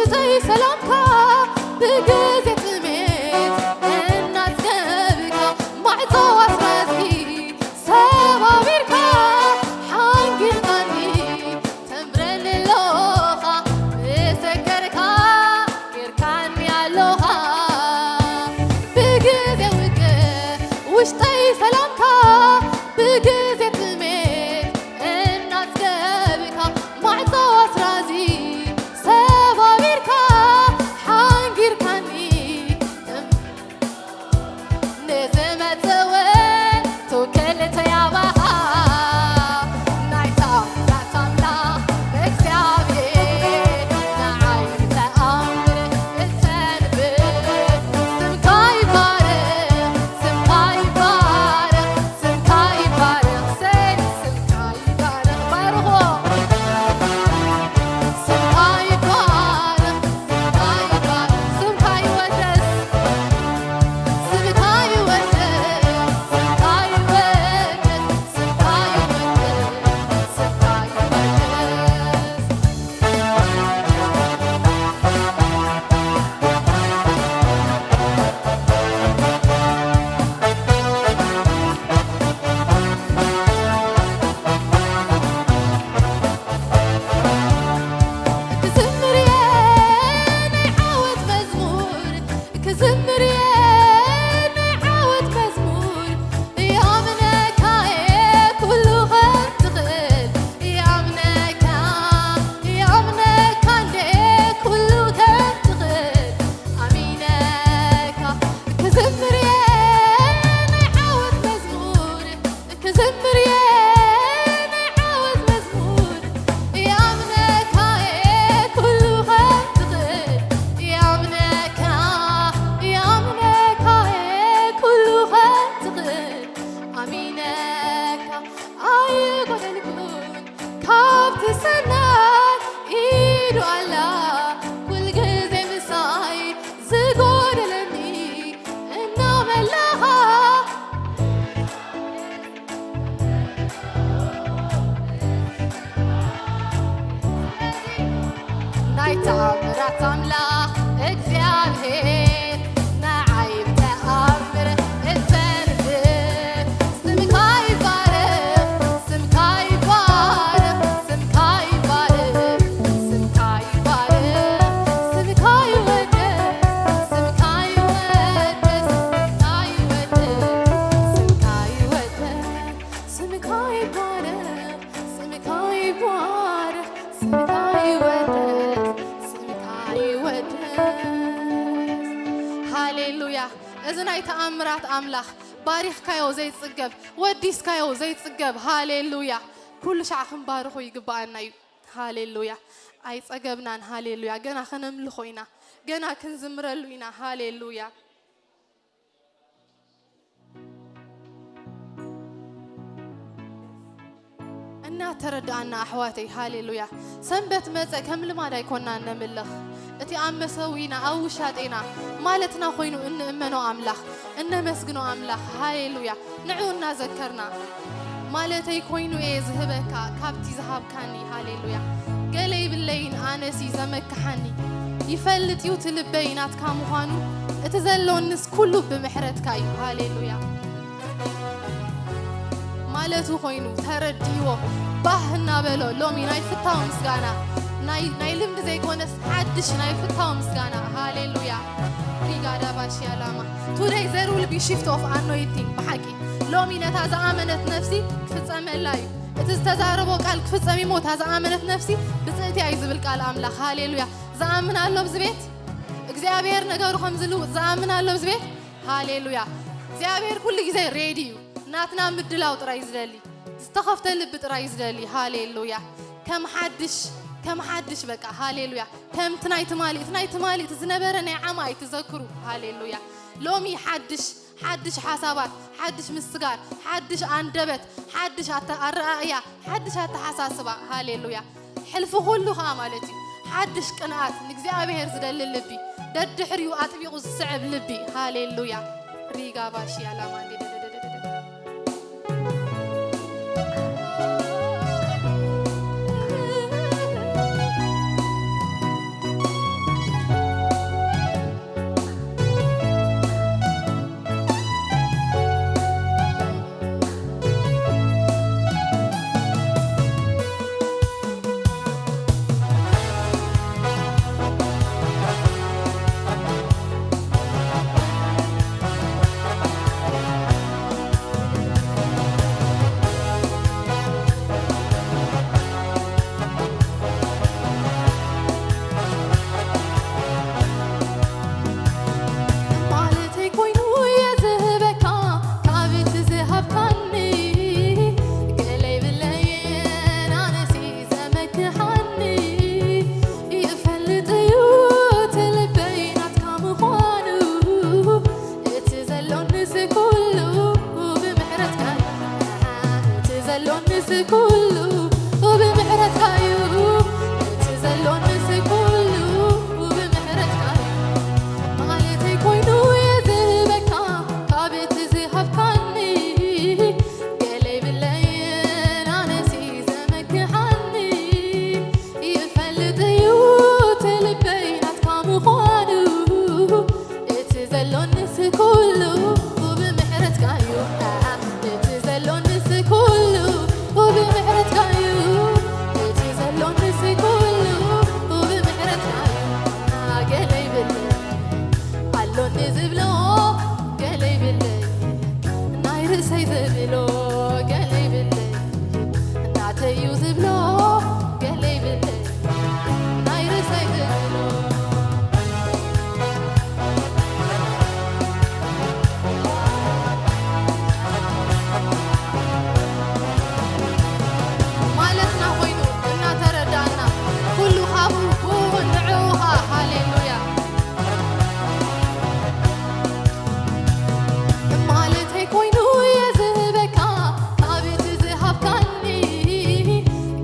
ብዘይ ሰላምካ ብግዜ ጥሜት እናጽገብካ ማዕጾ ኣስራዚ ሰባቢርካ ሓንጊርካኒ ተንብረኒ ኣሎኻ ብሰከርካ ጌርካኒ ኣሎኻ ብግዜ ውግእ ውሽጠይ ሰላምካ ብግዜ ጥሜት እናጽገብካ ማዕጾ ኣስራዚ ሰባቢርካ ሓንጊርካኒ ንዝመጽእ እውን ትውክል ተያባኻ ናይ ተኣምራት ኣምላኽ እግዚኣብሔር ንዓይ ተኣምር እተንብር ስምካ ይባረኽ ስምካ ይባረኽ ስምካ ይባረኽ ሰይ ስምካ ይባረኽ ባርኾ ስምካ ይባረኽ ስምካ ይወደስ ስምካ ይወደስ ስምካ ይወደስ ስምካ ይወደስ ስምካ ይወደስ ክዝምር እየ ናይ ዓወት መዝሙር ክዝምር እየ ናይ ዓወት መዝሙር ይኣምነካ እየ ኩሉ ከም ትኽእል ይኣምነካ ይኣምነካ እንደ ኩሉ ከም ትኽእል ኣሚነካ ክዝምር እየ ናይ ዓወት መዝሙር ክዝምር እየ ናይ ዓወት መዝሙር ይኣምነካ እየ ኩሉ ከም ትኽእል ይኣምነካ ይኣምነካ እየ ኩሉ ከም ትኽእል ኣሚነካ ኣይጎደልኩን ካብቲ ሰናይ ኢዱ ኣላ ኩልግዜ ምሳይ ዝጎደለኒ እናመላኻ ናይ ተኣምራት ኣምላኽ እግዚኣብሔር ንዓይ ብተኣምር እተንብር ስምካ ይባረኽ ስምካ ይባረኽ ስምካ ይባረኽ ስምካ ይባረኽ ስምካ ይወደስ ስምካ ይወደስ ስምካ ይወደስ ስምካ ይወደስ ስምካ ይባረኽ ስምካ ይባረኽ ስምካ ይወደስ ስምካ ይወደስ ሃሌሉያ እዚ ናይ ተኣምራት ኣምላኽ ባሪኽካዮ ዘይጽገብ ወዲስካዮ ዘይጽገብ ሃሌሉያ ኩሉ ሻዕ ክንባርኾ ይግብኣና እዩ ሃሌሉያ ኣይጸገብናን ሃሌሉያ ገና ከነምልኾ ኢና ገና ክንዝምረሉ ኢና ሃሌሉያ እናተረድኣና ኣሕዋተይ ሃሌሉያ ሰንበት መጸ ከም ልማድ ኣይኮና እነምልኽ እቲ ኣብ መሰዊና ኣብ ውሻጤና ማለትና ኮይኑ እንእመኖ ኣምላኽ እነመስግኖ ኣምላኽ ሃሌሉያ ንዑ እናዘከርና ማለተይ ኮይኑ እየ ዝህበካ ካብቲ ዝሃብካኒ ሃሌሉያ ገለ ይብለይን ኣነሲ ዘመክሓኒ ይፈልጥ እዩ እቲ ልበይ ናትካ ምዃኑ እቲ ዘሎንስ ኩሉ ብምሕረትካ እዩ ሃሌሉያ ማለቱ ኮይኑ ተረዲእዎ ባህ እናበሎ ሎሚ ናይ ፍታው ምስጋና ናይ ልምዲ ዘይኮነስ ሓድሽ ናይ ፍታው ምስጋና ሃሌሉያ ሪጋዳባሽያላማ Today there will be shift of anointing ብሓቂ ሎሚ ነታ ዝኣመነት ነፍሲ ክፍጸመላ እዩ እቲ ዝተዛረቦ ቃል ክፍጸም እሞ እታ ዝኣመነት ነፍሲ ብፅእቲ እዩ ዝብል ቃል ኣምላኽ ሃሌሉያ ዝኣምን ኣሎ ኣብዚ ቤት እግዚኣብሔር ነገሩ ከም ዝልውጥ ዝኣምን ኣሎ ኣብዚ ቤት ሃሌሉያ እግዚኣብሔር ኩሉ ግዜ ሬዲ እዩ ናትና ምድላው ጥራይ ዝደሊ ዝተኸፍተ ልቢ ጥራይ ዝደሊ ሃሌሉያ ከም ሓድሽ ከም ሓድሽ በቃ ሃሌሉያ ከምቲ ናይ ትማሊ እቲ ናይ ትማሊ እቲ ዝነበረ ናይ ዓማ ኣይትዘክሩ ሃሌሉያ ሎሚ ሓድሽ ሓድሽ ሓሳባት ሓድሽ ምስጋር ሓድሽ ኣንደበት ሓድሽ ኣረኣእያ ሓድሽ ኣተሓሳስባ ሃሌሉያ ሕልፊ ኩሉ ኸዓ ማለት እዩ ሓድሽ ቅንኣት ንእግዚኣብሔር ዝደሊ ልቢ ደድሕሪኡ ኣጥቢቑ ዝስዕብ ልቢ ሃሌሉያ ሪጋ ባሽያ ላማንዴ ዘሎንስ ኩሉ ብምሕረትካ እዩ። እቲ ዘሎንስ ኩሉ ብምሕረትካ እዩ። ማለተይ ኮይኑ እየ ዝህበካ ካብ እቲ ዝሃብካኒ። ገለ ይብለይን ኣነሲ ዘመክሓኒ። ይፈልጥ እዩ እቲ ልበይ ናትካ ምዃኑ። እቲ ዘሎንስ ኩሉ ብምሕረትካ እዩ። እቲ ዘሎንስ ኩሉ ብምሕረትካ እዩ። እቲ ዘሎንስ ኩሉ ብምሕረትካ እዩ። ገለ ይብል ኣሎኒ ዝብሎ ገለ ይብለይ፣ ናይ ርእሰይ ዝብሎ ገለ ይብለይ፣ ናተይ እዩ ዝብሎ ገለ ይብለይ፣ ናይ ርእሰይ ዝብሎ። ማለትና ኮይኑ እናተረዳእና፣ ኩሉ ካብኡ ክውን ንዕኡ ኸኣ። ሃሌሉያ። ማለተይ ኮይኑ እየ ዝህበካ ካብ እቲ ዝሃብካኒ።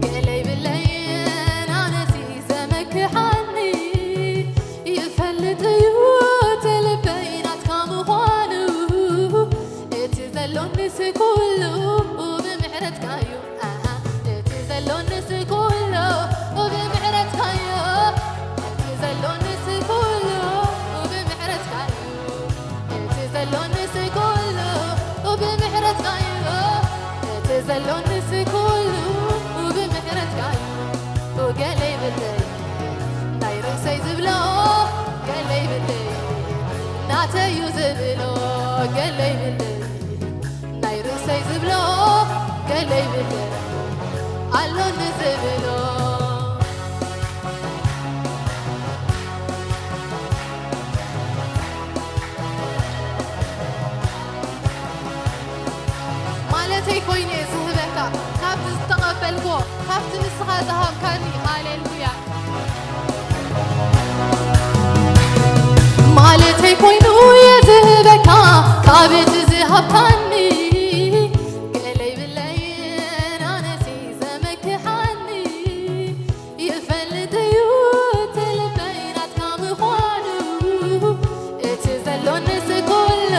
ገለ ይብለይን ኣነሲ ዘመክሓኒ። ይፈልጥ እዩ እቲ ልበይ ናትካ ምዃኑ። እቲ ዘሎንስ ኩሉ ብምሕረትካ እዩ። ኣሃ፣ እቲ ዘሎንስ ኩሉ ብምሕረትካ እዩ። እቲ ዘሎንስ ኩሉ ብምሕረትካ እዩ። እቲ ዘሎንስ ኩሉ ብምሕረትካ እዩ። እቲ ዘሎንስ ኩሉ ብምሕረትካ እዩ። ገለ ይብለይ ናይ ርእሰይ ዝብሎ ገለ ይብለይ፣ ናተይ እዩ ዝብሎ ገለ ይብለይ፣ ናይ ርእሰይ ዝብሎ ገለ ይብለይ፣ ኣሎኒ ዝብሎ። ማለተይ ኮይነ ዝህበካ ካብቲ ዝተቐበልክዎ፣ ካብቲ ንስኻ ዝሃብካኒ። ሃሌሉያ። ማለተይ ኮይኑ እየ ዝህበካ ካብ እቲ ዝሃብካኒ። ገለ ይብለይን ኣነሲ ዘመክሓኒ። ይፈልጥ እዩ እቲ ልበይ ናትካ ምዃኑ። እቲ ዘሎንስ ኩሉ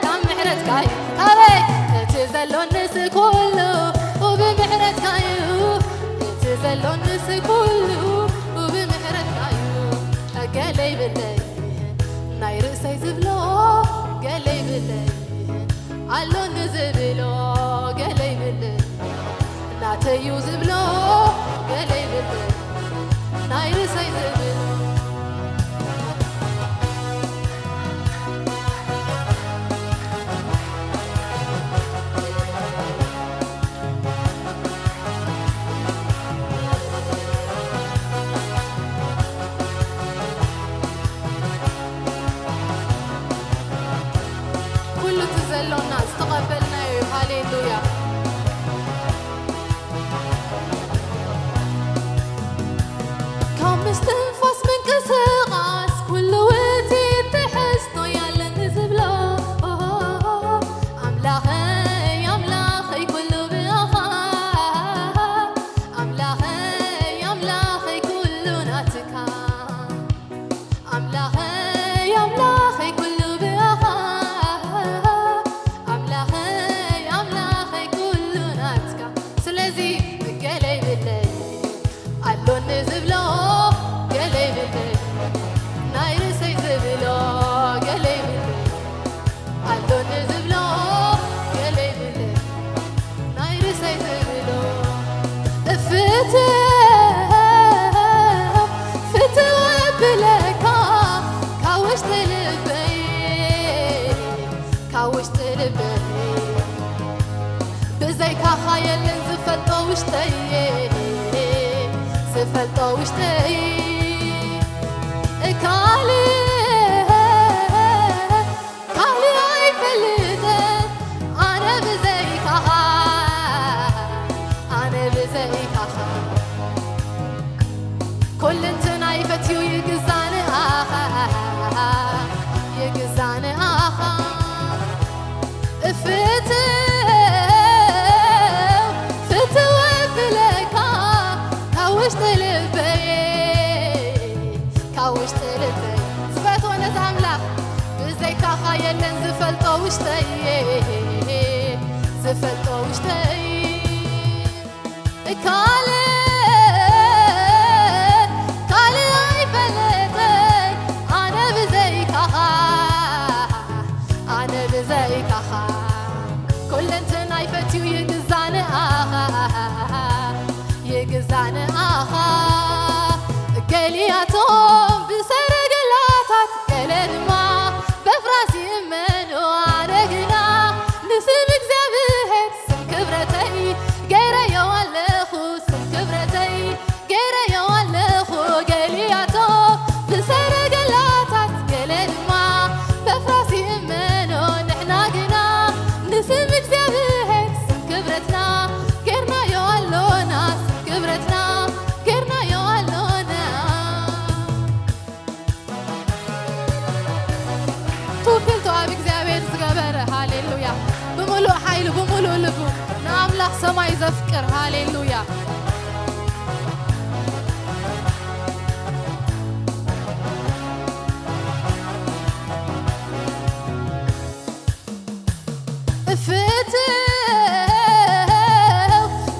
ካብ ምሕረትካ እዩ። ካበይ? እቲ ዘሎንስ ኩሉ ብምሕረትካ እዩ። እቲ ዘሎንስ ኩሉ ብምሕረትካ እዩ። ገለ ይብለይ ናይ ርእሰይ ዝብሎ ገለ ይብለይ፣ ኣሎኒ ዝብሎ ገለ ይብለይ፣ ናተይ እዩ ዝብሎ ገለ ይብለይ፣ ናይ ርእሰይ ዝብሎ። ኩሉ እቲ ዘሎና ዝተቐበልናዮ እዩ። ሃሌሉያ። ካብ ምስትንፋስ ምንቅስቓስ ኩሉ እቲ ትሕዝቶ ያለኒ ዝብሎ ኣምላኸይ ኣምላኸይ ኩሉ ብኣኻ ኣምላኸይ ኣምላኸይ ኩሉ ናትካ ኣምላኸይ ኣምላኸይ ኩሉ ብኣኻ ኣምላኸይ ኣምላኸይ ኩሉ ናትካ። ስለዚ ገለ ይብለይ ኣሎኒ ዝብሎ ገለ ይብለይ ናይ ርእሰይ ዝብሎ ገለ ይብለይ ኣሎኒ ዝብሎ ገለ ይብለይ ናይ ርእሰይ ዝብሎ ፍትው ፍትው ብለካ ካብ ውሽጢ ልበይ ካብ ውሽጢ ልበይ ብዘይካኻ የለን ዝፈልጦ ውሽጠይ ዝፈልጦ ውሽጠይ ካልእ ካልእ ኣይፈልጥን ኣነ ብዘይካኻ ኣነ ብዘይካኻ ኩልንትናይ ፈትዩ ይግዛኒ ኣኻ ይግዛኒ ኣኻ ፍትው ፈልጦ ውሽጠይ ካልእ ካልእ ኣይፈልጥን ኣነ ብዘይካኻ ኣነ ብዘይካኻ ኩለንትናይ ፈትዩ ይግዛንኣኻ ይግዛንኣኻ ገሊያቶም ብሰረገላታት ገለ ድማ በፍራስ ይእመኑ ኣነ ግና ንስም እግዚኣብሔር ስም ክብረተይ ገይረዮ ኣለኹ ስም ክብረተይ ገይረዮ ኣለኹ ገሊያቶ ብሰረገላታት ገለ ድማ በፍራስ ይእመኖ ንሕና ግና ንስም እግዚኣብሔር ስም ክብረትና ገርናዮ ኣሎና ስም ክብረትና ገርናዮ ኣሎና ትውክልቱ ኣብ እግዚኣብሔር ዝገበረ ሃሌሉያ ብምሉእ ሓይሉ ብምሉእ ልቡ ንኣምላኽ ሰማይ ዘፍቅር ሃሌሉያ ፍትው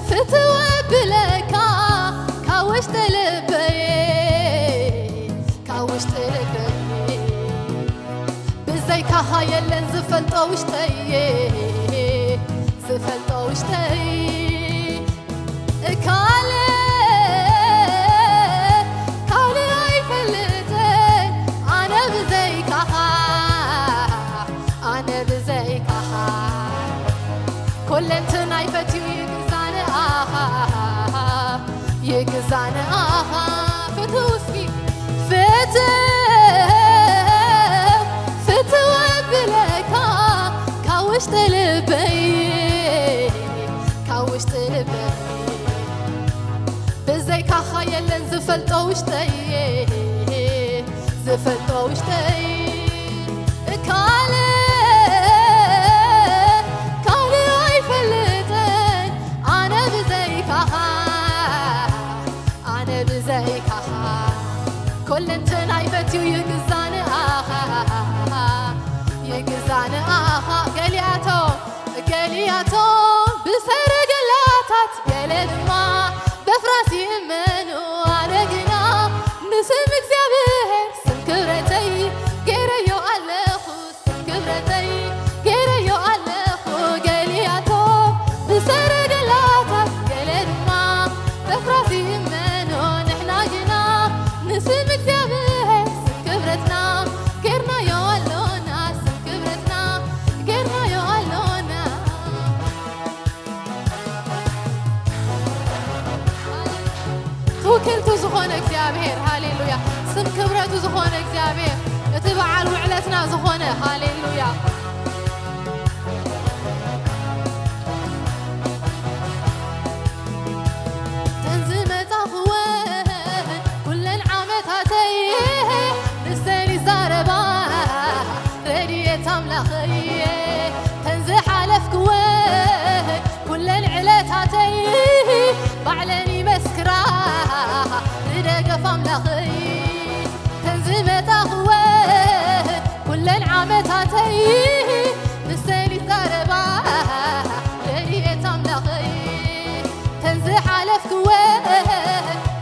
ፍትው ብለካ ካብ ውሽጢ ልበይ ካብ ውሽጢ ልበይ ብዘይካኻ የለን ዝፈልጦ ውሽጠይ ዝፈልጦ ውሽጠይ ካልእ ካልእ ኣይፈልጥን ኣነ ብዘይካኻ ኣነ ብዘይካኻ ኮለንትናይ ፈትዩ ይግዛንኣኻ ይግዛንኣኻ ፍትው እስኪ ፍትው ፍትው ብለካ ካብ ውሽጢ ልበይ ካብ ውሽጢ ልበይ ብዘይካኻ የለን ዝፈልጦ ውሽጠይ ዝፈልጦ ውሽጠይ ካልእ ካልእ ኣይፈልጥን ኣነ ብዘይካኻ ኣነ ብዘይካኻ ኮለንትናይ ፈትዩ ይግዛንኣኻ ይግዛንኣኻ ገሊያቶ ገሊያቶ ብሰረገላታት ገለ ድማ በፍራስ ይእመኑ ኣነ ግና ንስም እግዚኣብሔር ስም ክብረተይ ገይረዮ ኣለኹ ስም ክብረተይ ገይረዮ ኣለኹ ገሊያቶ ብሰረገላታት ገለ ድማ በፍራስ ይእመኑ ንሕና ግና ንስም እግዚኣብሔር ስም ክብረትና ገርናዮ ኣሎና ስም ክብረትና ገርናዮ ኣሎና ትውክልቱ ዝኾነ እግዚኣብሔር ሃሌሉያ ስም ክብረቱ ዝኾነ እግዚኣብሔር እቲ በዓል ውዕለትና ዝኾነ ሃሌሉያ ተንዝመጻኽወን ኩለን ዓመታተይ ንሰን ይዛረባ ረድኤት ኣምላኸይ ተንዝሓለፍክወን ኩለን ዕለታተይ ባዕለን ይመስክራ ንደገፍ ኣምላኸይ ተንዝመጻኽወ ኩለን ዓመታተይ ንሰን ይዛረባ ረድኤት ኣምላኸይ ተንዝሓለፍክወ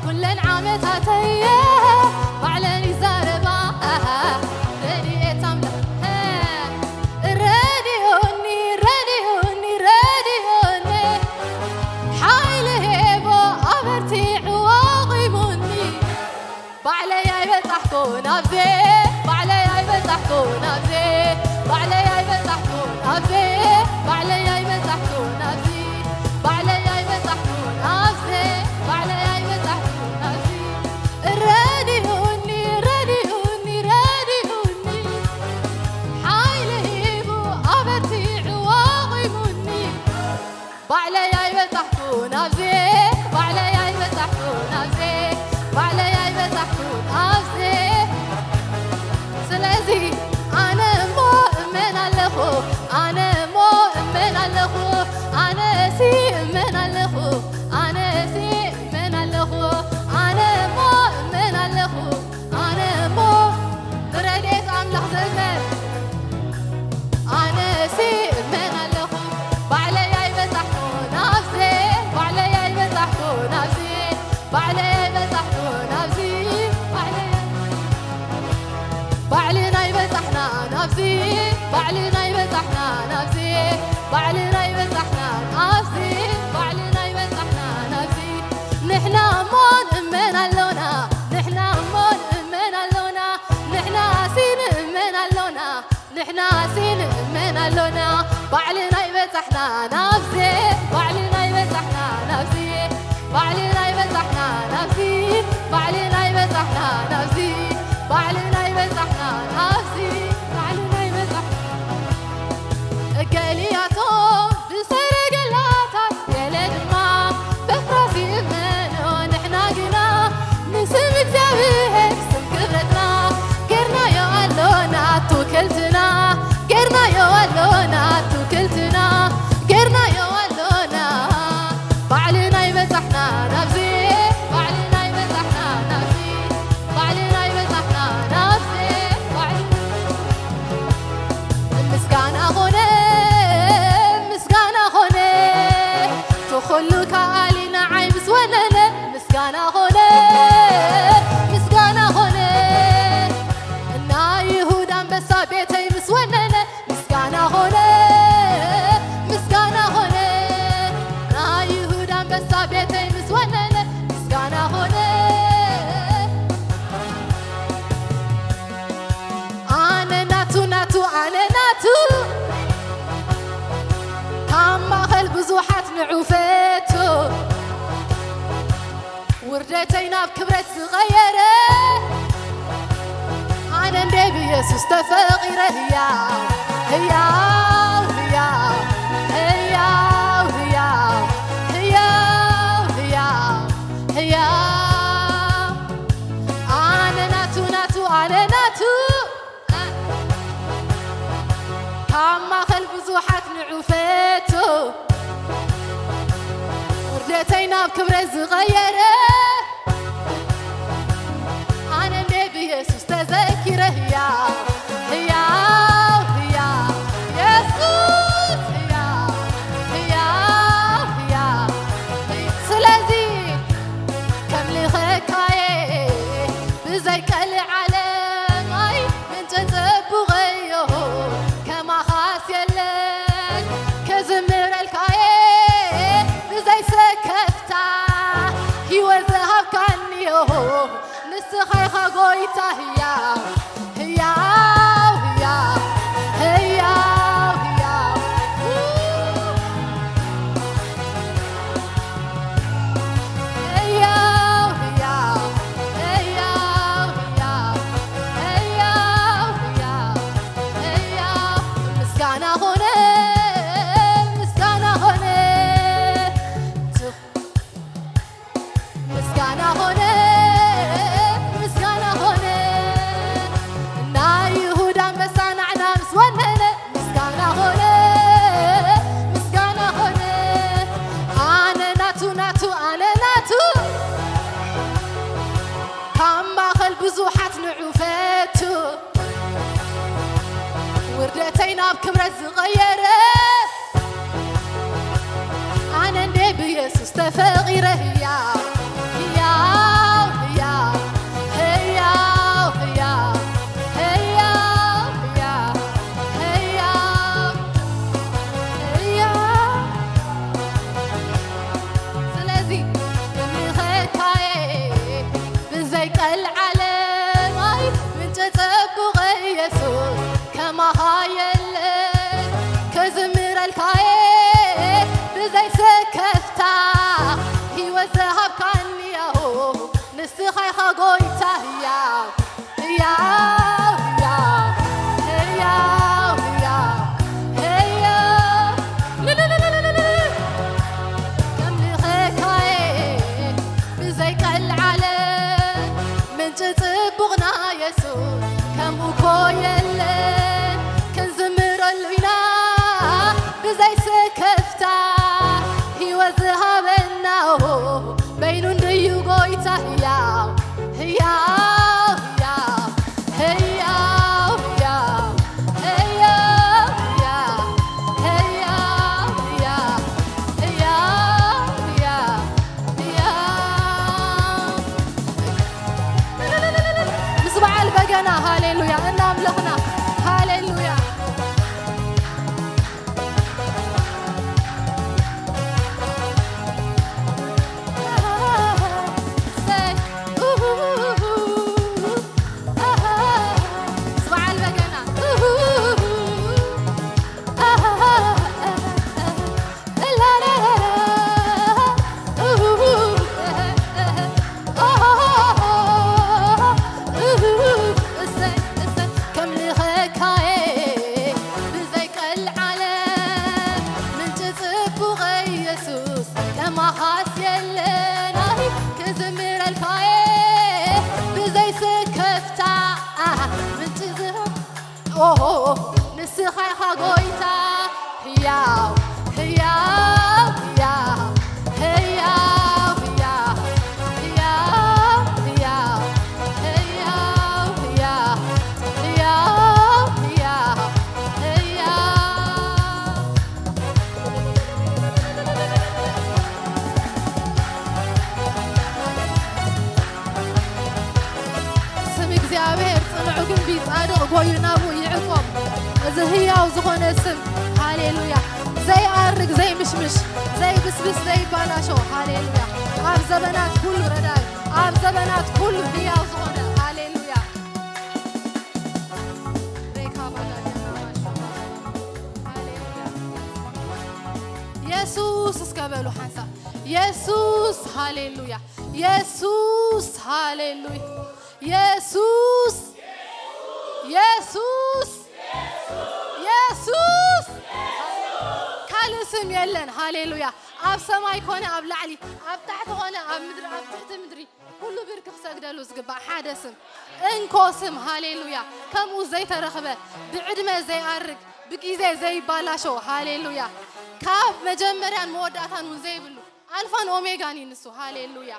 ኩለን ዓመታተይ ባዕለን ይዛረባ ረድኤት ኣምላኸይ ረድኡኒ ረድኡኒ ረድኡኒ ሓይሊ ሄቦ ኣበርቲዕዎ ቂሙኒ ባዕለይ ኣይበጻሕኩ ናብዚ ባዕለይ ኣይበጻሕኩ ናብዚ ባዕለይ ኣይበጻሕኩ ናብዚ ባዕለይ ኣይበጻሕኩ ናብዚ ባዕለይ ኣይበጻሕኩ ናብዚ ባዕለይ ኣይበጻሕኩ ናብዚ ረድኡኒ ረድኡኒ ረድኡኒ ሓይሊ ሂቡ ኣበርቲዕዎ ቂሙኒ ባዕለይ ኣይበጻሕኩ ናብዚ ባዕለይ ኣይበጻሕኩ ናብዚ ባዕለይ ኣይበጻሕኩ ናብዚ ስለዚ ኣነ እሞ እመን ኣለኹ ኣነ እሞ እመን ኣለኹ ኣነሲ እመን ኣለኹ ኣነሲ እመን ኣለኹ ኣነ እሞ እመን ኣለኹ ኣነ እሞ ንረድኤት ኣምላኽ ዘመር ኣነሲ እመን ኣለኹ ባዕለይ ኣይ ባዕልና ይበጻሕና ናብዚ፣ ባዕልና ይበጻሕና ናብዚ፣ ባዕልና ይበጻሕና ናብዚ፣ ባዕልና ይበጻሕና። ገሊኣቶም ብሰረገላታት፣ ገለ ድማ በፍራስ ይእመኑ፣ ንሕና ግና ንስም እግዚኣብሔር ስም ክብረትና፣ ጌርናዮ ኣሎና ትውክልትና፣ ጌርናዮ ኣሎና ትውክልትና፣ ጌርናዮ ኣሎና። ባዕልና ይበጻሕና ናብዚ፣ ባዕልና ይበጻሕና ናብዚ፣ ባዕልና ይበጻሕና ናብዚ፣ ባዕልና ምስጋና ኾነ፣ ምስጋና ኾነ፣ እቲ ኹሉ ከኣሊ ንዓይ ምስ ወነነ፣ ምስጋና ኾነ፣ ምስጋና ኾነ፣ ናይ ይሁዳ ኣንበሳ ቤተይ ምስ ወነነ፣ ምስጋና ኾነ፣ ምስጋና ኾነ፣ ናይ ይሁዳ ኣንበሳ ቤተይ ምስ ወነነ፣ ምስጋና ኾነ። ኣነ ናቱ፣ ናቱ፣ ኣነ ናቱ፣ ካብ ማእኸል ብዙሓት ንዑ ፈቱ፣ ውርደተይ ናብ ክብረት ዝቐየረ፣ ኣነ እንደ ብየሱስ ተፈቒረ፣ ህያው፣ ህያው፣ ህያው፣ ህያው፣ ህያው፣ ህያው፣ ህያው፣ ህያው። ኣነ ናቱ፣ ናቱ፣ ኣነ ናቱ፣ ካብ ማእከል ብዙሓት ንዑ ፈቱ፣ ውርደተይ ናብ ክብረት ዝቐየረ፣ ኣነ እንደ ብየሱስ ተዘኪረ፣ ህያው፣ ህያው፣ ህያው፣ የሱስ፣ ህያው፣ ህያው፣ ህያው። ስለዚ ከምልኸካየ ብዘይ ቀልዓለም፣ ኣይ፣ ምንጪ ጽቡቐዮ፣ ከማኻስ የለን። ክዝምረልካየ ብዘይ ሰከፍታ፣ ህይወት ዝሃብካኒዮ፣ ንስኻ ኢኻ ጎይታ፣ ህያው፣ ህያው፣ ህያው፣ ህያው፣ ህያው። ህያው፣ ህያው፣ ህያው፣ ህያው፣ ምስጋና ኾነ፣ ምስጋና ኾነ፣ ምስጋና ኾነ፣ ምስጋና ኾነ። ናይ ይሁዳ ኣንበሳ ናዕና ምስ ወነነ፣ ምስጋና ኾነ፣ ምስጋና ኾነ። ኣነ ናቱ፣ ናቱ፣ ኣነ ናቱ፣ ካብ ማእከል ብዙሓት ንዑ ፈቱ፣ ውርደተይ ናብ ክብረት ዝቐየረ፣ ኣነ እንደ ብየሱስ ተፈቒረ፣ ህያው፣ ህያው፣ ህያው፣ ህያው፣ ህያው፣ ህያው፣ ህያው፣ ህያው፣ ህያው። ስለዚ እምልኸካየ ብዘይ ቀልዓለም፣ ኣይ፣ ምንጪ ጽቡቕ የሱስ፣ ከማኻ የለን። ክዝምር ኦሆ፣ ንስኻ ኢኻ ጎይታ፣ ህያው፣ ህያው፣ ህያው፣ ህያው፣ ህያው፣ ህያው፣ ህያው፣ ህያው፣ ህያው፣ ህያው፣ ህያው፣ ህያው። ስም እግዚኣብሔር ጽኑዕ ግንቢ፣ ጻድቕ ጎዩ ናብኡ ይዕቆብ። እዚ ህያው ዝኾነ ስም፣ ሃሌሉያ፣ ዘይኣርግ፣ ዘይምሽምሽ፣ ዘይብስብስ፣ ዘይባላሾ፣ ሃሌሉያ፣ ኣብ ዘበናት ኩሉ ረዳኢ፣ ኣብ ዘበናት ኩሉ ህያው ዝኾነ፣ ሃሌሉያ። ሬካ ባላ ጀና ማሾ፣ ሃሌሉያ። የሱስ እስከ በሉ ሓንሳብ። የሱስ፣ ሃሌሉያ። የሱስ፣ ሃሌሉያ። የሱስ፣ የሱስ፣ የሱስ። ካልእ ስም የለን። ሃሌሉያ። ኣብ ሰማይ ኮነ ኣብ ላዕሊ፣ ኣብ ታሕቲ ኮነ ኣብ ምድሪ፣ ኣብ ትሕቲ ምድሪ፣ ኩሉ ብርኪ ክሰግደሉ ዝግባእ ሓደ ስም፣ እንኮ ስም፣ ሃሌሉያ። ከምኡ ዘይተረኽበ፣ ብዕድመ ዘይኣርግ፣ ብጊዜ ዘይባላሾ፣ ሃሌሉያ። ካብ መጀመርያን መወዳእታን እውን ዘይብሉ፣ ኣልፋን ኦሜጋን እዩ ንሱ፣ ሃሌሉያ።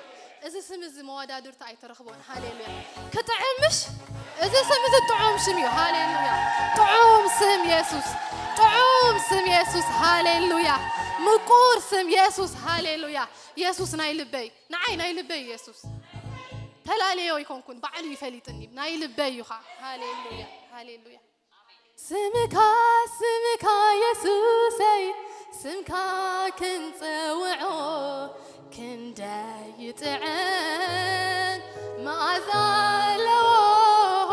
እዚ ስም እዚ መወዳድርታ ኣይተረኽቦን፣ ሃሌሉያ። ክጥዕምሽ፣ እዚ ስም እዚ ጥዑም ሽም እዩ፣ ሃሌሉያ። ጥዑም ስም የሱስ፣ ጥዑም ስም የሱስ፣ ሃሌሉያ። ምቁር ስም የሱስ፣ ሃሌሉያ። የሱስ ናይ ልበይ፣ ንዓይ ናይ ልበይ የሱስ። ተላለዮ ኣይኮንኩን፣ ባዕሉ ይፈሊጥኒ፣ ናይ ልበይ እዩ ኸዓ። ሃሌሉያ፣ ሃሌሉያ። ስምካ፣ ስምካ የሱሰይ፣ ስምካ ክንጽውዖ ክንደይ ይጥዕም፣ መኣዛ ኣለዎ፣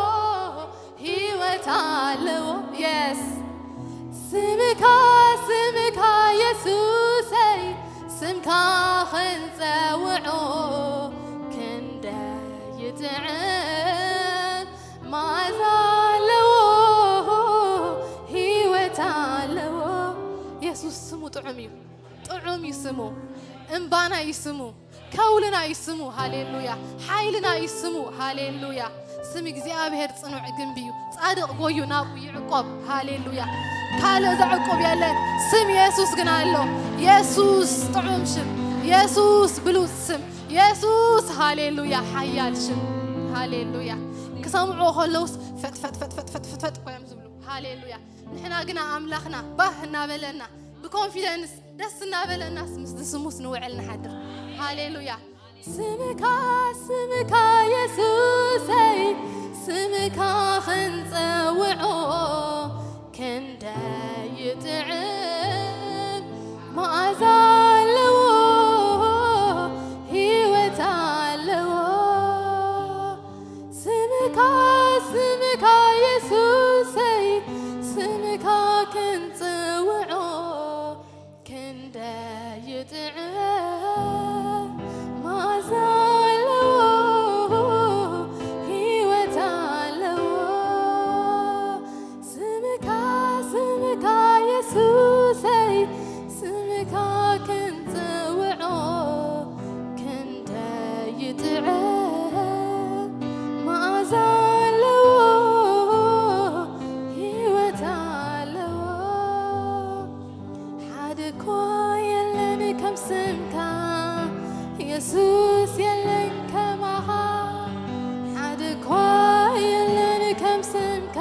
ህይወት ኣለዎ። የስ ስምካ፣ ስምካ የሱሰይ፣ ስምካ ክንጸውዖ ክንደይ ይጥዕም፣ መኣዛ ኣለዎ፣ ህይወት ኣለዎ። የሱስ ስሙ ጥዑም እዩ፣ ጥዑም እዩ ስሙ። እምባና እዩ ስሙ፣ ከውልና እዩ ስሙ። ሃሌሉያ። ሓይልና እዩ ስሙ። ሃሌሉያ። ስም እግዚኣብሔር ጽኑዕ ግንቢ እዩ። ጻድቕ ጎዩ ናብኡ ይዕቆብ። ሃሌሉያ። ካልእ ዘዕቁብ የለን። ስም የሱስ ግን ኣሎ። የሱስ ጥዑም ሽም። የሱስ ብሉጽ ስም። የሱስ፣ ሃሌሉያ፣ ሓያል ሽም። ሃሌሉያ። ክሰምዑ ከለውስ ፈጥ፣ ፈጥ፣ ፈጥ፣ ፈጥ፣ ፈጥ፣ ፈጥ፣ ፈጥ እኮ እዮም ዝብሉ። ሃሌሉያ። ንሕና ግና ኣምላኽና ባህ እናበለና፣ ብኮንፊደንስ ደስ እናበለናስ ምስዚ ስሙስ ንውዕል ንሓድር። ሃሌሉያ። ስምካ፣ ስምካ የሱሰይ፣ ስምካ ክንጸውዖ ክንደይ ይጥዕም፣ መኣዛ ኣለዎ፣ ህይወት ኣለዎ። ስምካ፣ ስምካ የሱሰይ፣ ስምካ ክንጽውዖ ክንደይ ይጥዕም፣ መኣዛ ኣለዎ፣ ህይወት ኣለዎ። ስምካ፣ ስምካ የሱሰይ፣ ስምካ ክንጽውዖ ክንደይ ይጥዕም፣ መኣዛ ኣለዎ፣ ህይወት ኣለዎ። ሓደ እኳ የለን ከም ስምካ የሱስ፣ የለን ከማኻ። ሓደ እኳ የለን ከም ስምካ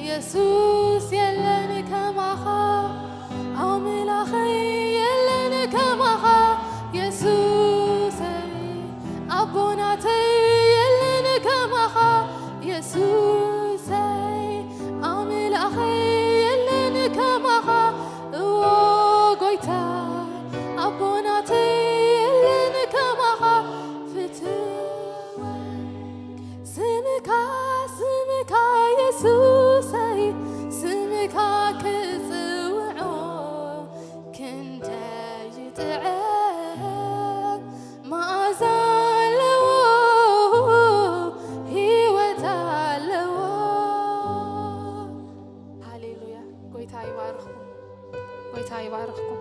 የሱስ፣ የለን ከማኻ። ኣምላኸይ የለን ከማኻ የሱሰይ፣ ኣቦናተይ የለን ከማኻ የሱሰይ፣ ኣምላኸይ የለን ከማኻ። እዎ ጎይታ ኣቦናተይ የለን ከማኻ ፍትወ። ስምካ፣ ስምካ የሱሰይ፣ ስምካ ክጽውዖ ክንደይ ይጥዕም፣ መኣዛ ኣለዎ፣ ህይወት ኣለዎ። ሃሌሉያ። ጎይታ ይባርኽኩም። ጎይታ ይባርኽኩም።